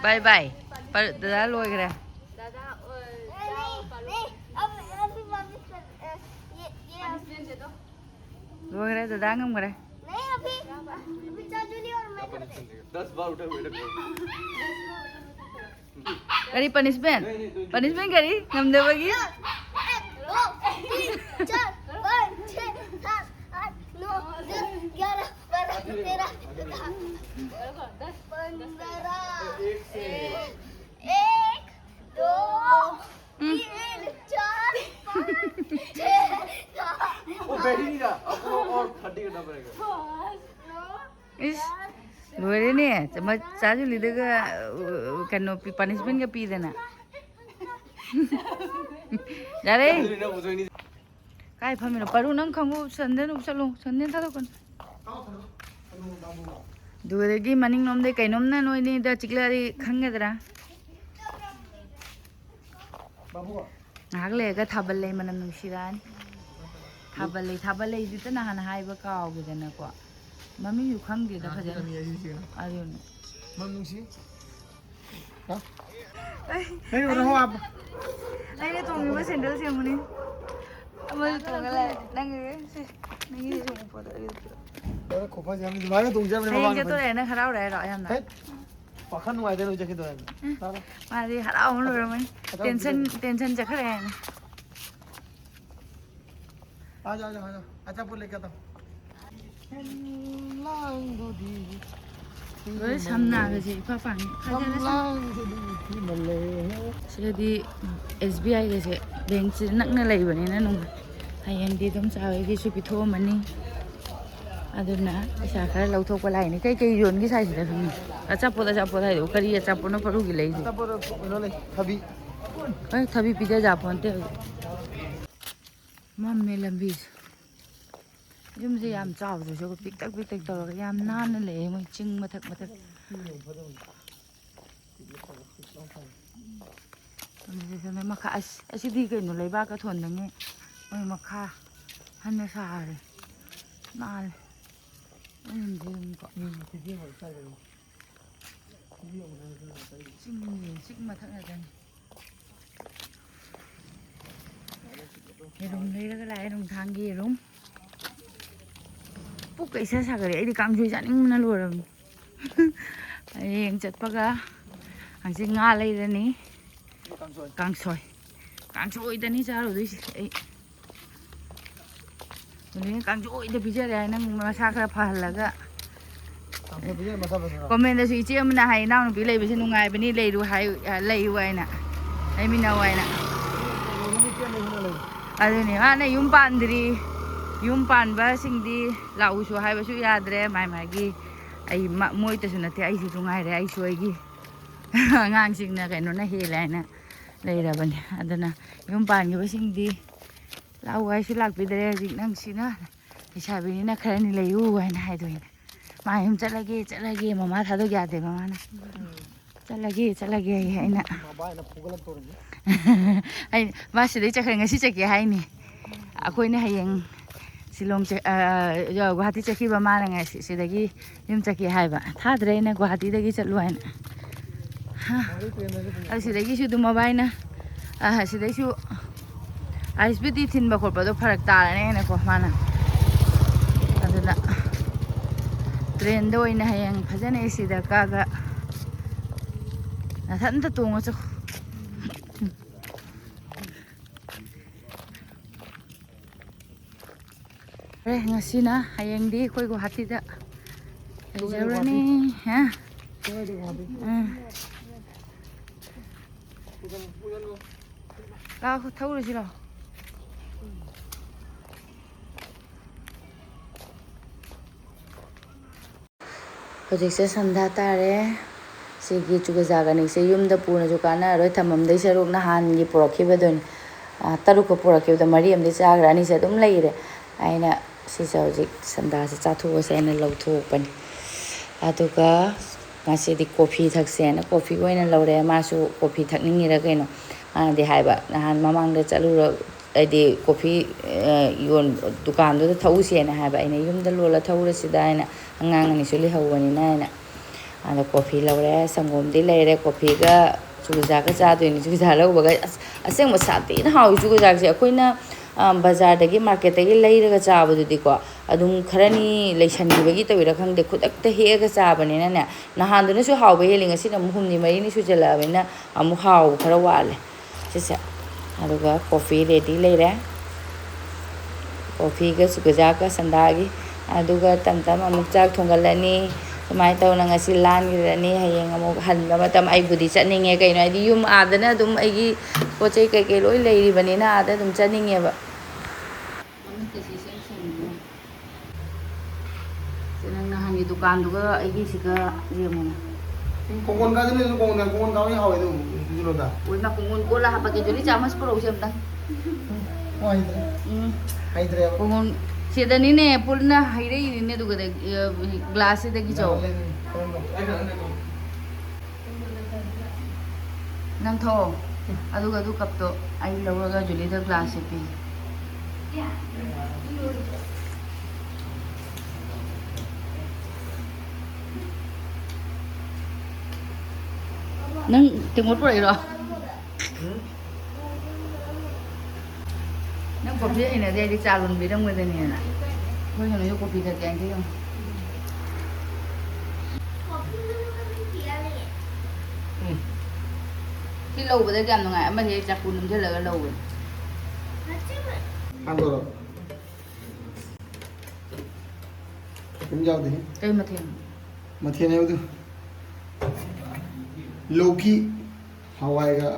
ꯕꯥꯏ ꯕꯥꯏ꯫ ꯄ-, ꯗꯗꯥ ꯂꯣꯏꯈ꯭ꯔꯦ꯫ दादा, नहीं, नहीं, अब, अभी वापस कर, अ, ये, ये अब ꯂꯣꯏꯈ꯭ꯔꯦ, ꯗꯗꯥ ꯉꯝꯈ꯭ꯔꯦ꯫ नहीं, अभी, अभी चाचू जी और मैं करते हैं। दस बार उठा बैठक करो। ꯀꯔꯤ ꯄꯅꯤꯁꯃꯦꯟ? ꯄꯅꯤꯁꯃꯦꯟ ꯀꯔꯤ? ꯉꯝꯗꯕꯒꯤ? एक, दो, तीन, चार, पाँच, छः, सात, आठ, नौ, दस, ग्यारह, बारह, तेरह, चौदह, पंद्रह। एक, दो, तीन, चार, पाँच, छः, सात, वो बैठ ही नहीं रहा, आपको और हड्डी करना पड़ेगा। नौ, ꯏꯁ, ꯂꯣꯏꯔꯦꯅꯦ꯫ ꯆꯥꯖꯨꯂꯤꯗꯒ ꯀꯩꯅꯣ ꯄꯅꯤꯁꯃꯦꯟꯒ ꯄꯤꯗꯅ꯫ ꯌꯥꯔꯦ꯫ ꯀꯥꯏ ꯐꯝꯃꯤꯅꯣ? ꯄꯔꯨ, ꯅꯪ ꯈꯪꯕ ꯁꯟꯗꯦꯟ ꯎꯞꯁꯜꯂꯨ꯫ ꯁꯟꯗꯦꯟ ꯊꯥꯗꯣꯛꯀꯅꯨ꯫ ꯑꯗꯨꯗꯒꯤ ꯃꯅꯤꯡꯂꯣꯝꯗꯩ ꯀꯩꯅꯣꯝꯅ ꯅꯣꯏꯅꯤꯗ ꯆꯤꯛꯂꯛꯑꯗꯤ ꯈꯪꯒꯗ꯭ꯔꯥ? ꯉꯥꯏꯍꯥꯛ ꯂꯩꯔꯒ ꯊꯥꯕꯜ ꯂꯩ ꯃꯅꯝ ꯅꯨꯡꯁꯤꯔꯛꯑꯅꯤ꯫ ꯊꯥꯕꯜ ꯂꯩ, ꯊꯥꯕꯜ ꯂꯩꯁꯤꯇ ꯅꯍꯥꯟ ꯍꯥꯏꯕ ꯀꯥꯎꯈꯤꯗꯅꯀꯣ꯫ ꯃꯃꯤꯡꯁꯨ ꯈꯪꯗꯦꯗ ꯐꯖꯅ꯫ ꯑꯗꯨꯅ꯫ ꯃꯝ ꯅꯨꯡꯁꯤ꯫ ꯑꯩꯅ ꯇꯣꯡꯉꯤꯕ ꯁꯦꯟꯗꯜꯁꯦ ꯌꯦꯡꯉꯨꯅꯦ꯫ ꯑꯃꯁꯨ ꯇꯣꯡꯉ ꯂꯥꯛꯑꯦ꯫ ꯅꯪꯒꯤ ꯁꯦ, ꯅꯪꯒꯤ ꯇꯣꯡꯉꯛꯄꯗꯣ ꯑꯩ ꯄꯤꯔꯛꯑꯣ꯫ ꯈꯣꯡꯐꯥꯁꯦ ꯌꯥꯝ ꯑꯗꯨꯃꯥꯏꯅ ꯇꯣꯡꯖꯕꯅꯦ ꯍꯌꯦꯡ ꯃꯃꯥꯡꯗ꯫ ꯆꯠꯇꯣꯔꯦ ꯅꯪ ꯍꯔꯥꯎꯔꯦ ꯍꯥꯏꯔꯣ ꯌꯥꯝꯅ? ꯍꯦꯠ! ꯄꯥꯈꯪ ꯅꯨꯡꯉꯥꯏꯗꯅ ꯍꯧꯖꯤꯛꯀꯤꯗꯣ ꯌꯥꯝꯅ꯫ ꯃꯥꯗꯤ ꯍꯔꯥꯎ ꯑꯃ ꯂꯣꯏꯔꯝꯃꯅꯤ꯫ ꯇꯦꯟꯁꯟ ꯇꯦꯟꯁꯟ ꯆꯠꯈ꯭ꯔꯦ ꯍꯥꯏꯅ꯫ आ जाओ, आ जाओ, आ जाओ। अच्छा, बोल लेके आता हूँ। ꯂꯣꯏ ꯁꯝꯅꯥꯒꯁꯦ ꯏꯐ ꯐꯪꯉꯤ꯫ ꯐꯖꯅ ꯁꯝ- ꯁꯝꯂꯥꯡꯁꯤꯗꯤ ꯊꯤꯃꯜꯂꯦ꯫ ꯁꯤꯗꯗꯤ ꯑꯦꯁ ꯕꯤ ꯑꯥꯏꯒꯁꯦ ꯕꯦꯡꯁꯤꯗ ꯅꯛꯅ ꯂꯩꯕꯅꯤꯅ ꯅꯨꯡꯉꯥꯏ꯫ ꯍꯌꯦꯡꯗꯤ ꯑꯗꯨꯝ ꯆꯥꯎꯔꯒꯤꯁꯨ ꯄꯤꯊꯣꯛꯑꯝꯃꯅꯤ꯫ ꯑꯗꯨꯅ ꯄꯩꯁꯥ ꯈꯔ ꯂꯧꯊꯣꯛꯄ ꯂꯥꯛꯏꯅꯦ꯫ ꯀꯩ ꯀꯩ ꯌꯣꯟꯒꯦ ꯁ꯭ꯋꯥꯏꯁꯤꯗ ꯈꯪꯉꯤ? ꯑꯆꯥꯄꯣꯠ ꯑꯆꯥꯄꯣꯠ ꯍꯥꯏꯗꯣ ꯀꯔꯤ ꯑꯆꯥꯄꯣꯠꯅꯣ ꯄꯔꯨꯒꯤ ꯂꯩꯁꯦ? ꯑꯆꯥꯄꯣꯠ ꯀꯩꯅꯣ ꯂꯩ, ꯊꯕꯤ꯫ ꯍꯣꯏ, ꯊꯕꯤ ꯄꯤꯖꯖꯥ ꯄꯣꯟꯇꯦ ꯍꯧꯖꯤꯛ꯫ ꯃꯝꯃꯦ ꯂꯝꯕꯤꯁꯦ꯫ ꯌꯨꯝꯁꯦ ꯌꯥꯝ ꯆꯥꯎꯗ꯭ꯔꯁꯨ ꯄꯤꯛꯇꯛ ꯄꯤꯛꯇꯛ ꯇꯧꯔꯒ ꯌꯥꯝ ꯅꯥꯟꯅ ꯂꯩꯌꯦ ꯃꯣꯏ ꯆꯤꯡ ꯃꯊꯛ ꯃꯊꯛ꯫ ꯑꯗꯨꯗ ꯃꯈꯥ ꯑꯁ ꯑꯁꯤꯗꯤ ꯀꯩꯅꯣ ꯂꯩꯕꯥꯛꯀ ꯊꯣꯟꯗꯉꯩ ꯃꯣꯏ ꯃꯈꯥ ꯍꯟꯅ ꯁꯥꯔꯦ꯫ ꯅꯥꯜꯂꯦ꯫ ꯑꯩꯅꯗꯤ ꯑꯗꯨꯝꯀꯣ꯫ ꯆꯤꯡ ꯆꯤꯡ ꯃꯊꯛ ꯉꯥꯛꯇꯅꯤ꯫ ꯌꯦꯔꯨꯝ ꯂꯩꯔꯒ ꯂꯥꯛꯑꯦ ꯅꯨꯡꯗꯥꯡꯒꯤ ꯌꯦꯔꯨꯝ꯫ ꯄꯨꯛꯀ ꯏꯁꯥ ꯁꯥꯒꯠꯂꯦ꯫ ꯑꯩꯗꯤ ꯀꯥꯡꯁꯣꯏ ꯆꯥꯅꯤꯡꯕꯅ ꯂꯣꯏꯔꯕꯅꯤ꯫ ꯍꯌꯦꯡ ꯆꯠꯄꯒ ꯍꯧꯖꯤꯛ ꯉꯥ ꯂꯩꯔꯅꯤ꯫ ꯀꯥꯡꯁꯣꯏ꯫ ꯀꯥꯡꯁꯣꯏ꯫ ꯀꯥꯡꯁꯣꯏꯗꯅꯤ ꯆꯥꯔꯨꯗꯣꯏꯁꯦ ꯑꯩ꯫ ꯍꯧꯖꯤꯛ ꯀꯥꯡꯁꯣꯏꯗ ꯄꯤꯖꯔꯦ ꯍꯥꯏ, ꯅꯪ ꯃꯁꯥ ꯈꯔ ꯐꯍꯜꯂꯒ꯫ ꯀꯥꯡꯁꯣꯏ ꯄꯤꯖꯔꯦ, ꯃꯁꯥ ꯐꯖꯅ꯫ ꯀꯣꯃꯦꯟꯗꯁꯨ ꯏꯆꯦ ꯑꯃꯅ ꯍꯥꯏ, "ꯏꯅꯥꯎꯅꯨꯄꯤ ꯂꯩꯕꯁꯦ ꯅꯨꯡꯉꯥꯏꯕꯅꯤ, ꯂꯩꯔꯨ ꯍꯥꯏ, ꯂꯩꯌꯨ" ꯍꯥꯏꯅ, ꯂꯩꯃꯤꯟꯅꯧ ꯍꯥꯏꯅ꯫ ꯅꯣꯡꯃꯒꯤ ꯆꯦꯟ ꯂꯩꯕꯅ ꯂꯩ꯫ ꯑꯗꯨꯅꯦ, ꯃꯥꯅ ꯌꯨꯝ ꯄꯥꯟꯗ꯭ꯔꯤ꯫ ꯌꯨꯝ ꯄꯥꯟꯕꯁꯤꯡꯗꯤ ꯂꯥꯛꯎꯁꯨ ꯍꯥꯏꯕꯁꯨ ꯌꯥꯗ꯭ꯔꯦ, ꯃꯥꯏ ꯃꯥꯒꯤ꯫ ꯑꯩ ꯃ-, ꯃꯣꯏꯇꯁꯨ ꯅꯠꯇꯦ, ꯑꯩꯁꯨ ꯅꯨꯡꯉꯥꯏꯔꯦ, ꯑꯩꯁꯨ ꯑꯩꯒꯤ ꯑꯉꯥꯡꯁꯤꯡꯅ ꯀꯩꯅꯣꯅ ꯍꯦꯜꯂꯦ ꯍꯥꯏꯅ ꯂꯩꯔꯕꯅꯦ꯫ ꯑꯗꯨꯅ ꯌꯨꯝ ꯄꯥꯟꯈꯤꯕꯁꯤꯡꯗꯤ ꯂꯥꯛꯎ ꯍꯥꯏꯁꯨ ꯂꯥꯛꯄꯤꯗ꯭ꯔꯦ꯫ ꯍꯧꯖꯤꯛ ꯅꯪꯁꯤꯅ ꯂꯩꯁꯥꯕꯤꯅꯤꯅ ꯈꯔꯅꯤ ꯂꯩꯌꯨ ꯍꯥꯏꯅ ꯍꯥꯏꯗꯣꯏꯅꯦ꯫ ꯃꯥ ꯌꯨꯝ ꯆꯠꯂꯒꯦ, ꯆꯠꯂꯒꯦ, ꯃꯃꯥ ꯊꯥꯗꯣꯛ ꯌꯥꯗꯦ ꯃꯃꯥꯅ꯫ "ꯆꯠꯂꯒꯦ, ꯆꯠꯂꯒꯦ" ꯍꯥꯏꯌꯦ꯫ ꯑꯩꯅ, ꯃꯕꯥꯏꯅ ꯐꯨꯒꯠꯂꯛꯇꯧꯔꯤꯅꯤ꯫ ꯑꯩ, "ꯃꯥ ꯁꯤꯗꯩ ꯆꯠꯈ꯭ꯔꯦ, ꯉꯁꯤ ꯆꯠꯀꯦ" ꯍꯥꯏꯅꯤ꯫ ꯑꯩꯈꯣꯏꯅ ꯍꯌꯦꯡ ꯁꯤꯂꯣꯡ ꯆꯠ-, ꯑ, ꯒꯨꯋꯥꯍꯥꯇꯤ ꯆꯠꯈꯤꯕ ꯃꯥꯅ ꯉꯁꯤ ꯁꯤꯗꯒꯤ ꯌꯨꯝ ꯆꯠꯀꯦ ꯍꯥꯏꯕ꯫ ꯊꯥꯗ꯭ꯔꯦ ꯑꯩꯅ ꯒꯨꯋꯥꯍꯥꯇꯤꯗꯒꯤ ꯆꯠꯂꯨ ꯍꯥꯏꯅ꯫ ꯍꯥ꯫ ꯑꯗꯨ ꯁꯤꯗꯒꯤꯁꯨ ꯑꯗꯨꯝ ꯃꯕꯥꯏꯅ, ꯑ, ꯁꯤꯗꯩꯁꯨ ꯑꯥꯏꯁꯕꯤꯇꯤ ꯊꯤꯟꯕ ꯈꯣꯠꯄꯗꯣ ꯐꯔꯛ ꯇꯥꯔꯅꯦꯅꯀꯣ ꯃꯥꯅ꯫ ꯑꯗꯨꯅ ꯇ꯭ꯔꯦꯟꯗ ꯑꯣꯏꯅ ꯍꯌꯦꯡ ꯐꯖꯅ ꯑꯦꯁꯤꯗ ꯀꯛꯑꯒ ꯅꯊꯟꯇ ꯇꯣꯡꯉ ꯆꯠꯈꯣ꯫ ꯐꯔꯦ, ꯉꯁꯤꯅ, ꯍꯌꯦꯡꯗꯤ ꯑꯩꯈꯣꯏ ꯒꯨꯋꯥꯍꯥꯇꯤꯗ ꯂꯩꯖꯔꯨꯔꯅꯤ꯫ ꯍꯥ? ꯎꯝ꯫ ꯂꯥꯛꯑꯣ, ꯊꯧꯔꯨꯁꯤ ꯂꯥꯛꯑꯣ꯫ ꯍꯧꯖꯤꯛꯁꯦ ꯁꯟꯙꯥ ꯇꯥꯔꯦ꯫ ꯁꯤꯒꯤ ꯆꯨꯀꯖꯥꯛ ꯑꯅꯤꯁꯦ ꯌꯨꯝꯗ ꯄꯨꯅꯁꯨ ꯀꯥꯟꯅꯔꯔꯣꯏ, ꯊꯝꯃꯝꯗꯣꯏ ꯁꯔꯨꯛ ꯅꯍꯥꯟꯒꯤ ꯄꯨꯔꯛꯈꯤꯕꯗꯨꯅꯤ꯫ ꯑꯥ, ꯇꯔꯨꯛꯀ ꯄꯨꯔꯛꯈꯤꯕꯗꯣ ꯃꯔꯤ ꯑꯃꯗꯤ ꯆꯥꯈ꯭ꯔꯦ, ꯑꯅꯤꯁꯦ ꯑꯗꯨꯝ ꯂꯩꯔꯦ꯫ ꯑꯩꯅ ꯁꯤꯁꯦ ꯍꯧꯖꯤꯛ ꯁꯟꯗꯥꯁꯦ ꯆꯥꯊꯣꯛꯑꯁꯦ ꯍꯥꯏꯅ ꯂꯧꯊꯣꯛꯄꯅꯤ꯫ ꯑꯗꯨꯒ ꯉꯁꯤꯗꯤ ꯀꯣꯐꯤ ꯊꯛꯁꯦꯅ ꯀꯣꯐꯤ ꯑꯣꯏꯅ ꯂꯧꯔꯦ꯫ ꯃꯥꯁꯨ ꯀꯣꯐꯤ ꯊꯛꯅꯤꯡꯉꯤꯔ ꯀꯩꯅꯣ, ꯃꯥꯅꯗꯤ ꯍꯥꯏꯕ, ꯅꯍꯥꯟ ꯃꯃꯥꯡꯗ ꯆꯠꯂꯨꯔ ꯍꯥꯏꯗꯤ ꯀꯣꯐꯤ, ꯑ, ꯌꯣꯟ-, ꯗꯨꯀꯥꯟꯗꯨꯗ ꯊꯛꯎꯁꯦꯅ ꯍꯥꯏꯕ꯫ ꯑꯩꯅ ꯌꯨꯝꯗ ꯂꯣꯜꯂ ꯊꯛꯎꯔꯁꯤꯗ ꯍꯥꯏꯅ, ꯑꯉꯥꯡ ꯑꯅꯤꯁꯨ ꯂꯩꯍꯧꯕꯅꯤꯅ ꯍꯥꯏꯅ꯫ ꯑꯗ ꯀꯣꯐꯤ ꯂꯧꯔꯦ, ꯁꯪꯒꯣꯝꯗꯤ ꯂꯩꯔꯦ, ꯀꯣꯐꯤꯒ ꯆꯨꯖꯥꯛꯀ ꯆꯥꯗꯣꯏꯅꯤ꯫ ꯆꯨꯖꯥꯛ ꯂꯧꯕꯒ ꯑꯁ-, ꯑꯁꯦꯡꯕ ꯁꯥꯊꯤꯅ ꯍꯥꯎꯏ ꯆꯨꯖꯥꯛꯁꯦ꯫ ꯑꯩꯈꯣꯏꯅ, ꯑ, ꯕꯖꯥꯔꯗꯒꯤ, ꯃꯥꯔꯀꯦꯠꯇꯒꯤ ꯂꯩꯔꯒ ꯆꯥꯕꯗꯨꯗꯤꯀꯣ, ꯑꯗꯨꯝ ꯈꯔꯅꯤ ꯂꯩꯁꯟꯈꯤꯕꯒꯤ ꯇꯧꯔꯤꯔꯥ ꯈꯪꯗꯦ, ꯈꯨꯗꯛꯇ ꯍꯦꯛꯑꯒ ꯆꯥꯕꯅꯤꯅꯅꯦ, ꯅꯍꯥꯟꯗꯨꯅꯁꯨ ꯍꯥꯎꯕ ꯍꯦꯜꯂꯤ, ꯉꯁꯤꯅ ꯑꯃꯨꯛ ꯍꯨꯝꯅꯤ ꯃꯔꯤꯅꯤ ꯁꯨꯖꯜꯂꯛꯑꯕꯅꯤꯅ ꯑꯃꯨꯛ ꯍꯥꯎꯕ ꯈꯔ ꯋꯥꯠꯂꯦ ꯁꯤꯁꯦ꯫ ꯑꯗꯨꯒ ꯀꯣꯐꯤ ꯔꯦꯗꯤ ꯂꯩꯔꯦ, ꯀꯣꯐꯤꯒ ꯆꯨꯀꯖꯥꯛꯀ ꯁꯟꯗꯥꯒꯤ꯫ ꯑꯗꯨꯒ ꯇꯞ ꯇꯞꯅ ꯑꯃꯨꯛ ꯆꯥꯛ ꯊꯣꯡꯒꯠꯂꯅꯤ꯫ ꯁꯨꯃꯥꯏꯅ ꯇꯧꯅ ꯉꯁꯤ ꯂꯥꯟꯈ꯭ꯔꯅꯤ꯫ ꯍꯌꯦꯡ ꯑꯃꯨꯛ ꯍꯟꯕ ꯃꯇꯝ ꯑꯩꯕꯨꯗꯤ ꯆꯠꯅꯤꯡꯉꯦ, ꯀꯩꯅꯣ ꯍꯥꯏꯗꯤ ꯌꯨꯝ ꯑꯥꯗꯅ ꯑꯗꯨꯝ ꯑꯩꯒꯤ ꯄꯣꯠ ꯆꯩ ꯀꯩꯀꯩ ꯂꯣꯏ ꯂꯩꯔꯤꯕꯅꯤꯅ ꯑꯥꯗ ꯑꯗꯨꯝ ꯆꯠꯅꯤꯡꯉꯦꯕ꯫ ꯃꯃꯤꯠꯀꯁꯦ ꯏꯁꯦꯡ ꯁꯦꯡꯉꯤꯅꯦ꯫ ꯁꯤ ꯅꯪ ꯅꯍꯥꯟꯒꯤ ꯗꯨꯀꯥꯟꯗꯨꯒ ꯑꯩꯒꯤꯁꯤꯒ ꯌꯦꯡꯉꯨꯅꯦ꯫ ꯀꯣꯡꯒꯣꯟ ꯀꯥꯗ ꯅꯣꯏꯁꯨ ꯀꯣꯡꯒꯣꯟ ꯀꯣꯡꯒꯣꯟ ꯀꯥꯕ ꯌꯥꯎꯋꯦ ꯑꯗꯨ, ꯑꯗꯨ ꯂꯣꯗ꯫ ꯑꯣꯏꯃ, ꯀꯣꯡꯒꯣꯟ ꯀꯣꯜꯂ ꯍꯥꯞꯄꯒꯦ, ꯖꯨꯂꯤ, ꯆꯥꯃꯁ ꯄꯨꯔꯛꯎꯁꯦ ꯑꯝꯇꯪ꯫ ꯍꯩꯗ꯭ꯔꯦ꯫ ꯎꯝ꯫ ꯍꯩꯗ꯭ꯔꯦꯕ꯫ ꯀꯣꯡꯒꯣꯟ ꯁꯤꯗꯅꯤꯅꯦ ꯄꯨꯟꯅ ꯍꯩꯔꯛꯏꯅꯤꯅꯦ, ꯑꯗꯨꯒꯗꯤ, ꯑ, ꯒ꯭ꯂꯥꯁꯁꯤꯗꯒꯤꯁꯨ꯫ ꯂꯩ, ꯂꯩ, ꯂꯩ꯫ ꯅꯪ ꯊꯣꯛꯑꯣ꯫ ꯑꯗꯨꯒ ꯑꯗꯨ ꯀꯞꯇꯣ ꯑꯩ ꯂꯧꯔꯒ ꯖꯨꯂꯤꯗ ꯒ꯭ꯂꯥꯁꯁꯦ ꯄꯤꯒꯦ꯫ ꯅꯪ ꯇꯦꯡꯀꯣꯠ ꯄꯨꯔꯛꯏꯔꯣ? ꯅꯪ ꯀꯣꯐꯤ ꯍꯩꯅꯗꯦ ꯍꯥꯏꯗꯤ ꯆꯥ ꯂꯣꯟꯕꯤꯔꯝꯒꯗꯅꯤꯅ꯫ ꯑꯩꯈꯣꯏ ꯀꯩꯅꯣꯁꯨ ꯀꯣꯐꯤ ꯊꯛꯀꯦ ꯍꯥꯏꯗꯤ ꯌꯦꯡꯉꯨ꯫ ꯎꯝ꯫ ꯁꯤ ꯂꯧꯕꯗ ꯀꯌꯥꯝ ꯅꯨꯡꯉꯥꯏ꯫ ꯑꯃꯁꯦ ꯆꯥꯛꯀꯨ ꯅꯝꯁꯤꯜꯂꯒ ꯂꯧꯕꯅꯤ꯫ ꯍꯥꯡꯗꯣꯔꯣ? ꯀꯩꯝ ꯌꯥꯎꯗꯦꯍꯦ꯫ ꯀꯩ ꯃꯊꯦꯜ? ꯃꯊꯦꯜ ꯍꯥꯏꯕꯗꯨ ꯂꯧꯀꯤ ꯍꯋꯥꯏꯒ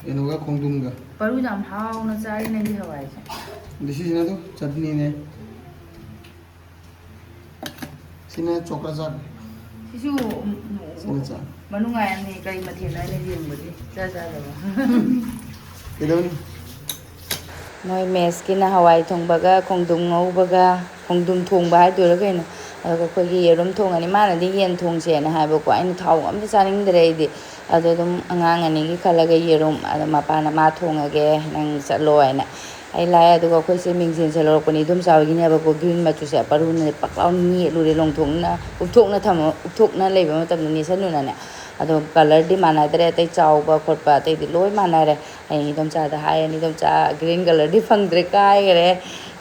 ꯀꯩꯅꯣꯒ ꯈꯣꯡꯗ꯭ꯔꯨꯝꯒ꯫ ꯄꯔꯨ ꯌꯥꯝ ꯍꯥꯎꯅ ꯆꯥꯔꯤ ꯅꯪꯒꯤ ꯍꯋꯥꯏꯁꯦ꯫ ꯑꯗ ꯁꯤꯁꯤꯅ ꯑꯗꯨꯝ ꯆꯠꯅꯤꯅꯦ꯫ ꯁꯤꯅ ꯆꯣꯀ꯭ꯔ ꯆꯥꯛ꯫ ꯁꯤꯁꯨ, ꯎꯝ, ꯎꯝ, ꯁꯤꯅ ꯆꯥꯛ꯫ ꯃꯅꯨꯡ ꯉꯥꯏꯔꯝꯅꯤ ꯀꯔꯤ ꯃꯊꯦꯜꯅꯣ ꯍꯥꯏꯅ ꯌꯦꯡꯕꯒꯤ ꯆꯥ ꯆꯥꯗꯕ꯫ ꯀꯩꯗꯧꯅꯤ? ꯃꯣꯏ ꯃꯦꯁꯀꯤꯅ ꯍꯋꯥꯏ ꯊꯣꯡꯕꯒ ꯈꯣꯡꯗ꯭ꯔꯨꯝ ꯉꯧꯕꯒ, ꯈꯣꯡꯗ꯭ꯔꯨꯝ ꯊꯣꯡꯕ ꯍꯥꯏꯗꯣꯏꯔꯥ ꯀꯩꯅꯣ, ꯑꯗꯨꯒ ꯑꯩꯈꯣꯏꯒꯤ ꯌꯦꯔꯨꯝ ꯊꯣꯡꯉꯅꯤ꯫ ꯃꯥꯅꯗꯤ ꯌꯦꯟ ꯊꯣꯡꯁꯦꯅ ꯍꯥꯏꯕꯀꯣ, ꯑꯩꯅ ꯊꯥꯎ ꯑꯝꯇ ꯆꯥꯅꯤꯡꯗ꯭ꯔꯦ ꯑꯩꯗꯤ꯫ ꯑꯗꯣ ꯑꯗꯨꯝ ꯑꯉꯥꯡ ꯑꯅꯤꯒꯤ ꯈꯜꯂꯒ ꯌꯦꯔꯨꯝ, ꯑꯗꯣ ꯃꯄꯥꯅ ꯃꯥ ꯊꯣꯡꯉꯒꯦ, ꯅꯪ ꯆꯠꯂꯣ ꯍꯥꯏꯅ꯫ ꯑꯩ ꯂꯥꯛꯑꯦ, ꯑꯗꯨꯒ ꯑꯩꯈꯣꯏꯁꯦ ꯃꯤꯡꯁꯦꯜꯁꯦ ꯂꯧꯔꯛꯄꯅꯤ, ꯏꯗꯣꯝꯆꯥ ꯍꯣꯏꯒꯤꯅꯦꯕꯀꯣ, ꯒ꯭ꯔꯤꯟ ꯃꯆꯨꯁꯦ꯫ ꯄꯔꯨꯅꯅꯦ ꯄꯛ ꯂꯥꯎ ꯅꯦꯠꯂꯨꯔꯦ, ꯂꯣꯡꯊꯣꯛꯅ ꯎꯞꯊꯣꯛꯅ ꯊꯝꯃ, ꯎꯞꯊꯣꯛꯅ ꯂꯩꯕ ꯃꯇꯝꯗ ꯅꯦꯠꯁꯟꯅꯨꯅꯅꯦ꯫ ꯑꯗꯣ ꯀꯂꯔꯗꯤ ꯃꯥꯟꯅꯗ꯭ꯔꯦ, ꯑꯇꯩ ꯆꯥꯎꯕ ꯈꯣꯠꯄ ꯑꯇꯩꯗꯤ ꯂꯣꯏ ꯃꯥꯟꯅꯔꯦ꯫ ꯑꯩ ꯏꯗꯣꯝꯆꯥꯗ ꯍꯥꯏꯔꯅꯤ, "ꯏꯗꯣꯝꯆꯥ, ꯒ꯭ꯔꯤꯟ ꯀꯂꯔꯗꯤ ꯐꯪꯗ꯭ꯔꯦ, ꯀꯥꯏꯈꯔꯦ"꯫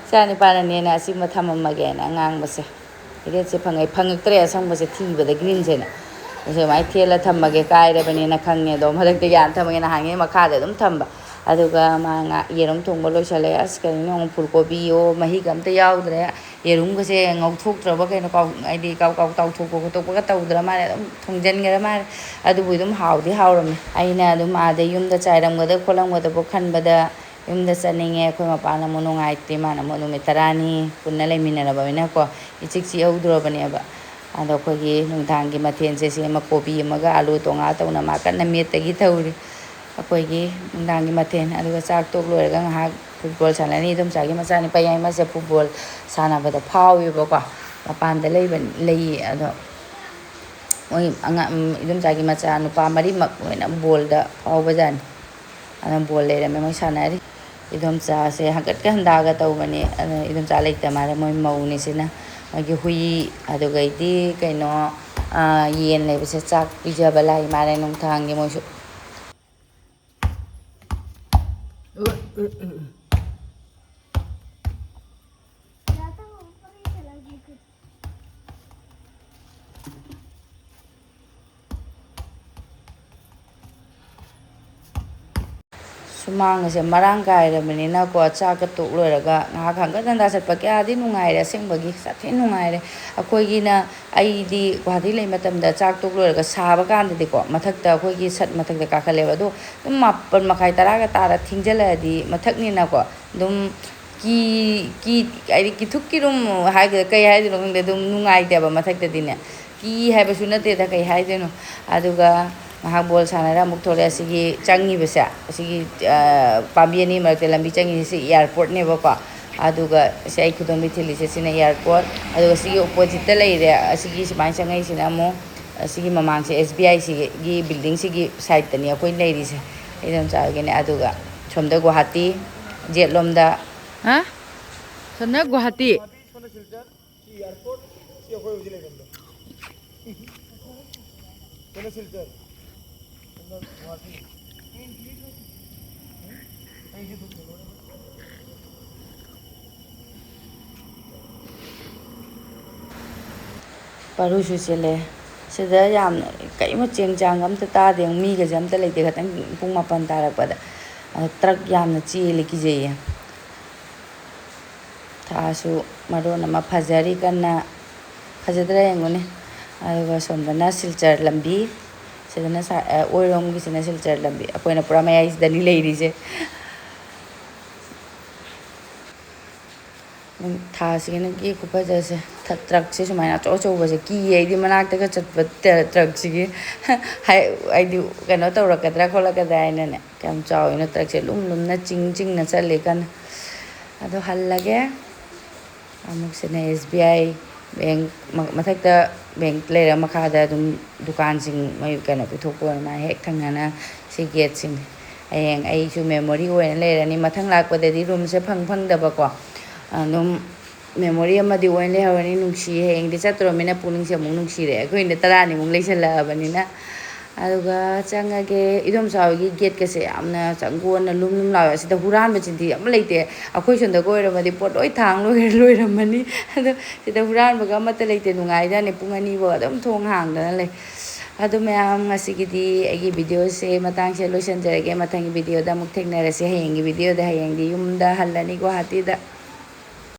ꯏꯆꯥ ꯅꯤꯄꯥꯅꯅꯦꯅ ꯑꯁꯤꯃ ꯊꯝꯃꯝꯃꯒꯦꯅ ꯉꯥꯡꯕꯁꯦ꯫ ꯔꯦꯠꯁꯦ ꯐꯪꯉꯦ, ꯐꯪꯉꯛꯇ꯭ꯔꯦ ꯑꯁꯪꯕꯁꯦ ꯊꯤꯕꯗ, ꯒ꯭ꯔꯤꯟꯁꯦꯅ꯫ ꯑꯁꯨꯃꯥꯏꯅ ꯊꯦꯠꯂ ꯊꯝꯃꯒꯦ, ꯀꯥꯏꯔꯕꯅꯦꯅ ꯈꯪꯉꯦ꯫ ꯑꯗꯣ ꯃꯊꯛꯇ ꯌꯥꯟ ꯊꯝꯃꯒꯦ, ꯅꯍꯥꯟꯉꯩ ꯃꯈꯥꯗ ꯑꯗꯨꯝ ꯊꯝꯕ꯫ ꯑꯗꯨꯒ ꯃꯥ ꯉꯥ-, ꯌꯦꯔꯨꯝ ꯊꯣꯡꯕ ꯂꯣꯏꯁꯜꯂꯦ꯫ ꯑꯁ, ꯀꯩꯅꯣ, ꯌꯦꯡꯉꯨ, ꯐꯨꯜ ꯀꯣꯕꯤꯌꯣ, ꯃꯍꯤꯒ ꯑꯝꯇ ꯌꯥꯎꯗ꯭ꯔꯦ꯫ ꯌꯦꯔꯨꯝꯒꯁꯦ ꯉꯧꯊꯣꯛꯇ꯭ꯔꯕ ꯀꯩꯅꯣ, ꯀꯥꯎ-, ꯍꯥꯏꯗꯤ ꯀꯥꯎ-, ꯀꯥꯎ-, ꯇꯥꯎꯊꯣꯛꯄ ꯈꯣꯠꯇꯣꯛꯄꯒ ꯇꯧꯗ꯭ꯔ ꯃꯥꯜꯂꯦ, ꯑꯗꯨꯝ ꯊꯣꯡꯖꯤꯟꯈ꯭ꯔ ꯃꯥꯜꯂꯦ꯫ ꯑꯗꯨꯕꯨ ꯑꯗꯨꯝ ꯍꯥꯎꯗꯤ ꯍꯥꯎꯔꯝꯃꯦ꯫ ꯑꯩꯅ ꯑꯗꯨꯝ ꯑꯥꯗ ꯌꯨꯝꯗ ꯆꯥꯏꯔꯝꯒꯗꯕ ꯈꯣꯠꯂꯝꯒꯗꯕ ꯈꯟꯕꯗ ꯌꯨꯝꯗ ꯆꯠꯅꯤꯡꯉꯦ꯫ ꯑꯩꯈꯣꯏ ꯃꯄꯥꯅ ꯑꯃꯨꯛ ꯅꯨꯡꯉꯥꯏꯇꯦ, ꯃꯥꯅ ꯑꯃꯨꯛ ꯅꯨꯃꯤꯠ ꯇꯔꯥꯅꯤ ꯄꯨꯟꯅ ꯂꯩꯃꯤꯟꯅꯔꯕꯅꯤꯅꯀꯣ, ꯏꯆꯤꯛ ꯆꯤꯛꯍꯧꯗ꯭ꯔꯕꯅꯦꯕ꯫ ꯑꯗꯣ ꯑꯩꯈꯣꯏꯒꯤ ꯅꯨꯡꯗꯥꯡꯒꯤ ꯃꯊꯦꯜꯁꯦ ꯁꯤ ꯑꯃ, ꯀꯣꯕꯤ ꯑꯃꯒ ꯑꯥꯂꯨ ꯇꯣꯉꯥ ꯇꯧꯅ ꯃꯥ ꯀꯟꯅ ꯃꯦꯠꯇꯒꯤ ꯇꯧꯔꯤ꯫ ꯑꯩꯈꯣꯏꯒꯤ ꯅꯨꯡꯗꯥꯡꯒꯤ ꯃꯊꯦꯜ꯫ ꯑꯗꯨꯒ ꯆꯥꯛ ꯇꯣꯛ ꯂꯣꯏꯔꯒ ꯉꯥꯏꯍꯥꯛ ꯐꯨꯠꯕꯣꯜ ꯁꯥꯟꯅꯅꯤ꯫ ꯏꯗꯣꯝꯆꯥꯒꯤ ꯃꯆꯥꯅꯨꯄꯥ ꯌꯥꯏꯃꯁꯦ ꯐꯨꯠꯕꯣꯜ ꯁꯥꯟꯅꯕꯗ ꯐꯥꯎꯋꯦꯕꯀꯣ, ꯃꯄꯥꯟꯗ ꯂꯩꯕ, ꯂꯩꯌꯦ꯫ ꯑꯗꯣ ꯃꯣꯏ ꯑꯉꯥꯡ, ꯏꯗꯣꯝꯆꯥꯒꯤ ꯃꯆꯥ ꯅꯨꯄꯥ ꯃꯔꯤꯃꯛ ꯂꯣꯏꯅ ꯕꯣꯜꯗ ꯐꯥꯎꯕꯖꯥꯠꯅꯤ꯫ ꯑꯗꯨꯅ ꯕꯣꯜ ꯂꯩꯔꯝꯃꯦ, ꯃꯣꯏ ꯁꯥꯟꯅꯔꯤ꯫ ꯏꯗꯣꯝꯆꯥꯁꯦ ꯍꯪꯀꯠꯀ ꯍꯟꯗꯥꯒ ꯇꯧꯕꯅꯤ꯫ ꯑꯗꯨꯅ ꯏꯗꯣꯝꯆꯥ ꯂꯩꯇ ꯃꯥꯜꯂꯦ, ꯃꯣꯏ ꯃꯧꯅꯤꯁꯤꯅ꯫ ꯃꯣꯏꯒꯤ ꯍꯨꯏ, ꯑꯗꯨꯒꯩꯗꯤ ꯀꯩꯅꯣ, ꯑꯥ, ꯌꯦꯟ ꯂꯩꯕꯁꯦ ꯆꯥꯛ ꯄꯤꯖꯕ ꯂꯥꯛꯏ ꯃꯥꯜꯂꯦ ꯅꯨꯡꯗꯥꯡꯒꯤ ꯃꯣꯏꯁꯨ꯫ ꯁꯨꯃꯥꯡ ꯑꯁꯦ ꯃꯔꯥꯡ ꯀꯥꯏꯔꯕꯅꯤꯅꯀꯣ, ꯆꯥꯛꯀ ꯇꯣꯛ ꯂꯣꯏꯔꯒ ꯉꯥꯏꯍꯥꯛ ꯍꯪꯒꯠ ꯍꯟꯗ ꯆꯠꯄ ꯀꯌꯥꯗꯤ ꯅꯨꯡꯉꯥꯏꯔꯦ꯫ ꯑꯁꯦꯡꯕꯒꯤ ꯁꯥꯊꯤ ꯅꯨꯡꯉꯥꯏꯔꯦ꯫ ꯑꯩꯈꯣꯏꯒꯤꯅ, ꯑꯩꯗꯤ ꯒꯨꯍꯥꯇꯤ ꯂꯩ ꯃꯇꯝꯗ ꯆꯥꯛ ꯇꯣꯛ ꯂꯣꯏꯔꯒ ꯁꯥꯕ ꯀꯥꯟꯗꯗꯤꯀꯣ, ꯃꯊꯛꯇ, ꯑꯩꯈꯣꯏꯒꯤ ꯁꯠ ꯃꯊꯛꯇ ꯀꯥꯈꯠꯂꯦꯕ꯫ ꯑꯗꯣ ꯑꯗꯨꯝ ꯃꯥꯄꯟ ꯃꯈꯥꯏ, ꯇꯔꯥꯒ ꯇꯥꯔ ꯊꯦꯡꯖꯤꯜꯂꯛꯑꯗꯤ ꯃꯊꯛꯅꯤꯅꯀꯣ, ꯑꯗꯨꯝ ꯀꯤ-, ꯀꯤ-, ꯍꯥꯏꯗꯤ ꯀꯤꯊꯨꯛꯀꯤꯔꯨꯝ ꯍꯥꯏꯒꯗ꯭ꯔꯥ ꯀꯩ ꯍꯥꯏꯗꯣꯏꯅꯣ ꯈꯪꯗꯦ, ꯑꯗꯨꯝ ꯅꯨꯡꯉꯥꯏꯇꯦꯕ ꯃꯊꯛꯇꯗꯤꯅꯦ꯫ ꯀꯤ ꯍꯥꯏꯕꯁꯨ ꯅꯠꯇꯦꯗ, ꯀꯩ ꯍꯥꯏꯗꯣꯏꯅꯣ꯫ ꯑꯗꯨꯒ ꯉꯥꯏꯍꯥꯛ ꯕꯣꯜ ꯁꯥꯟꯅꯔ ꯑꯃꯨꯛ ꯊꯣꯛꯂꯛꯑꯦ꯫ ꯑꯁꯤꯒꯤ ꯆꯪꯉꯤꯕꯁꯦ, ꯑꯁꯤꯒꯤ, ꯑ, ꯄꯥꯝꯕꯤ ꯑꯅꯤ ꯃꯔꯛꯇ ꯂꯝꯕꯤ ꯆꯪꯉꯤꯁꯦ, ꯁꯤ ꯑꯦꯌꯥꯔꯄꯣꯔꯠꯅꯦꯕꯀꯣ꯫ ꯑꯗꯨꯒ ꯁꯤ ꯑꯩ ꯈꯨꯗꯣꯝꯕꯤ ꯊꯤꯜꯂꯤꯁꯦ, ꯁꯤꯅ ꯑꯦꯌꯥꯔꯄꯣꯔꯠ꯫ ꯑꯗꯨꯒ ꯁꯤꯒꯤ ꯑꯣꯄꯣꯖꯤꯠꯇ ꯂꯩꯔꯦ, ꯑꯁꯤꯒꯤ ꯁꯨꯃꯥꯏꯅ ꯆꯪꯉꯛꯏꯁꯤꯅ ꯑꯃꯨꯛ, ꯑꯁꯤꯒꯤ ꯃꯃꯥꯡꯁꯦ ꯑꯦꯁ ꯕꯤ ꯑꯥꯏ ꯁꯤꯒꯤ ꯕꯤꯜꯗꯤꯡꯁꯤꯒꯤ ꯁꯥꯏꯠꯇꯅꯤ ꯑꯩꯈꯣꯏ ꯂꯩꯔꯤꯁꯦ, ꯏꯗꯣꯝꯆꯥ ꯍꯣꯏꯒꯤꯅꯦ꯫ ꯑꯗꯨꯒ ꯁꯣꯝꯗ ꯒꯨꯍꯥꯇꯤ, ꯖꯦꯠꯂꯣꯝꯗ꯫ ꯍꯥ? ꯁꯣꯝꯗ ꯒꯨꯍꯥꯇꯤ꯫ ꯁꯤ ꯑꯦꯌꯥꯔꯄꯣꯔꯠ, ꯁꯤ ꯑꯩꯈꯣꯏ ꯍꯧꯖꯤꯛ ꯂꯩꯐꯝꯗꯣ꯫ ꯁꯣꯝꯗ ꯁꯤꯜꯆꯔ, ꯁꯣꯝꯗ ꯒꯨꯍꯥꯇꯤ꯫ ꯑꯩꯁꯨ ꯑꯗꯨꯝ ꯀꯩꯅꯣꯅꯦ꯫ ꯄꯥꯔꯨꯁꯨ ꯆꯦꯜꯂꯦ꯫ ꯁꯤꯗ ꯌꯥꯝꯅ ꯀꯔꯤꯃ ꯆꯦꯡ ꯆꯥꯡ ꯑꯝꯇ ꯇꯥꯗꯦ, ꯃꯤꯒꯁꯦ ꯑꯝꯇ ꯂꯩꯇꯦ꯫ ꯈꯇꯪ ꯄꯨꯡ ꯃꯥꯄꯟ ꯇꯥꯔꯛꯄꯗ ꯑꯗ ꯇ꯭ꯔꯛ ꯌꯥꯝꯅ ꯆꯦꯜꯂꯤ, ꯀꯤꯖꯩꯌꯦ꯫ ꯊꯥꯁꯨ ꯃꯔꯣꯟ ꯑꯃ ꯐꯖꯔꯤ ꯀꯟꯅ꯫ ꯐꯖꯗ꯭ꯔꯥ ꯌꯦꯡꯉꯨꯅꯦ꯫ ꯑꯗꯨꯒ ꯁꯣꯝꯗꯅ ꯁꯤꯜꯆꯔ ꯂꯝꯕꯤ, ꯁꯤꯗꯅ ꯁꯥ-, ꯑ, ꯑꯣꯏꯔꯣꯝꯒꯤꯁꯤꯅ ꯁꯤꯜꯆꯔ ꯂꯝꯕꯤ꯫ ꯑꯩꯈꯣꯏꯅ ꯄꯨꯔꯥ ꯃꯌꯥꯏꯁꯤꯗꯅꯤ ꯂꯩꯔꯤꯁꯦ꯫ ꯎꯝ, ꯊꯥꯁꯤꯒꯤꯅ ꯀꯦ ꯈꯨꯐꯖꯁꯦ꯫ ꯊ-, ꯇ꯭ꯔꯛꯁꯦ ꯁꯨꯃꯥꯏꯅ ꯑꯆꯧ ꯑꯆꯧꯕꯁꯦ ꯀꯤꯌꯦ ꯑꯩꯗꯤ, ꯃꯅꯥꯛꯇꯒ ꯆꯠꯄ ꯇ-, ꯇ꯭ꯔꯛꯁꯤꯒꯤ꯫ ꯍꯥꯏ-, ꯍꯥꯏꯗꯤ ꯀꯩꯅꯣ ꯇꯧꯔꯛꯀꯗ꯭ꯔꯥ ꯈꯣꯠꯂꯛꯀꯗ꯭ꯔꯥ ꯍꯥꯏꯅꯅꯦ꯫ ꯀꯌꯥꯝ ꯆꯥꯎꯋꯤꯅꯣ ꯇ꯭ꯔꯛꯁꯦ, ꯂꯨꯝ ꯂꯨꯝꯅ ꯆꯤꯡ ꯆꯤꯡꯅ ꯆꯠꯂꯤ ꯀꯟꯅ꯫ ꯑꯗꯣ ꯍꯜꯂꯒꯦ꯫ ꯑꯃꯨꯛꯁꯤꯅ ꯑꯦꯁ ꯕꯤ ꯑꯥꯏ ꯕꯦꯡ ꯃ-, ꯃꯊꯛꯇ ꯕꯦꯡ ꯂꯩꯔ, ꯃꯈꯥꯗ ꯑꯗꯨꯝ ꯗꯨꯀꯥꯟꯁꯤꯡ ꯃꯣꯏ ꯀꯩꯅꯣ ꯄꯤꯊꯣꯛꯄ ꯑꯣꯏꯔ ꯃꯥꯜꯂꯦ꯫ ꯍꯦꯛ ꯊꯪꯅꯅ ꯁꯤ ꯒꯦꯠꯁꯤꯡ꯫ ꯍꯌꯦꯡ ꯑꯩꯁꯨ ꯃꯦꯃꯣꯔꯤ ꯑꯣꯏꯅ ꯂꯩꯔꯅꯤ꯫ ꯃꯊꯪ ꯂꯥꯛꯄꯗꯗꯤ ꯔꯨꯝꯁꯦ ꯐꯪ ꯐꯪꯗꯕꯀꯣ꯫ ꯑꯗꯨꯝ ꯃꯦꯃꯣꯔꯤ ꯑꯃꯗꯤ ꯑꯣꯏꯅ ꯂꯩꯍꯧꯔꯅꯤ꯫ ꯅꯨꯡꯁꯤ, ꯍꯌꯦꯡꯗꯤ ꯆꯠꯇꯣꯔꯃꯤꯅ ꯄꯨꯛꯅꯤꯡꯁꯦ ꯑꯃꯨꯛ ꯅꯨꯡꯁꯤꯔꯛꯑꯦ꯫ ꯑꯩꯈꯣꯏꯅ ꯇꯔꯥꯅꯤꯃꯨꯛ ꯂꯩꯁꯜꯂꯛꯑꯕꯅꯤꯅ꯫ ꯑꯗꯨꯒ ꯆꯪꯉꯒꯦ꯫ ꯏꯗꯣꯝꯆꯥ ꯍꯣꯏꯒꯤ ꯒꯦꯠꯀꯁꯦ ꯌꯥꯝꯅ ꯆꯪꯒꯣꯟꯅ ꯂꯨꯝ ꯂꯨꯝ ꯂꯥꯎꯋꯦ꯫ ꯑꯁꯤꯗ ꯍꯨꯔꯥꯟꯕꯁꯤꯗꯤ ꯑꯃ ꯂꯩꯇꯦ꯫ ꯑꯩꯈꯣꯏ ꯁꯣꯝꯗꯒ ꯑꯣꯏꯔꯝꯃꯗꯤ ꯄꯣꯠ ꯂꯣꯏ ꯊꯥꯡ ꯂꯣꯏ-, ꯂꯣꯏꯔꯝꯃꯅꯤ꯫ ꯑꯗꯣ ꯁꯤꯗ ꯍꯨꯔꯥꯟꯕꯒ ꯑꯃꯠꯇ ꯂꯩꯇꯦ꯫ ꯅꯨꯡꯉꯥꯏꯖꯥꯠꯅꯤ꯫ ꯄꯨꯡ ꯑꯅꯤꯐꯥꯎ ꯑꯗꯨꯝ ꯊꯣꯡ ꯍꯥꯡꯗꯅ ꯂꯩ꯫ ꯑꯗꯣ ꯃꯌꯥꯝ, ꯉꯁꯤꯒꯤꯗꯤ ꯑꯩꯒꯤ ꯚꯤꯗꯤꯑꯣꯁꯦ ꯃꯇꯥꯡꯁꯦ ꯂꯣꯏꯁꯤꯟꯖꯔꯒꯦ꯫ ꯃꯊꯪꯒꯤ ꯚꯤꯗꯤꯑꯣꯗ ꯑꯃꯨꯛ ꯊꯦꯡꯅꯔꯁꯦ꯫ ꯍꯌꯦꯡꯒꯤ ꯚꯤꯗꯤꯑꯣꯗ꯫ ꯍꯌꯦꯡꯗꯤ ꯌꯨꯝꯗ ꯍꯜꯂꯅꯤ, ꯒꯨꯋꯥꯍꯥꯇꯤꯗ꯫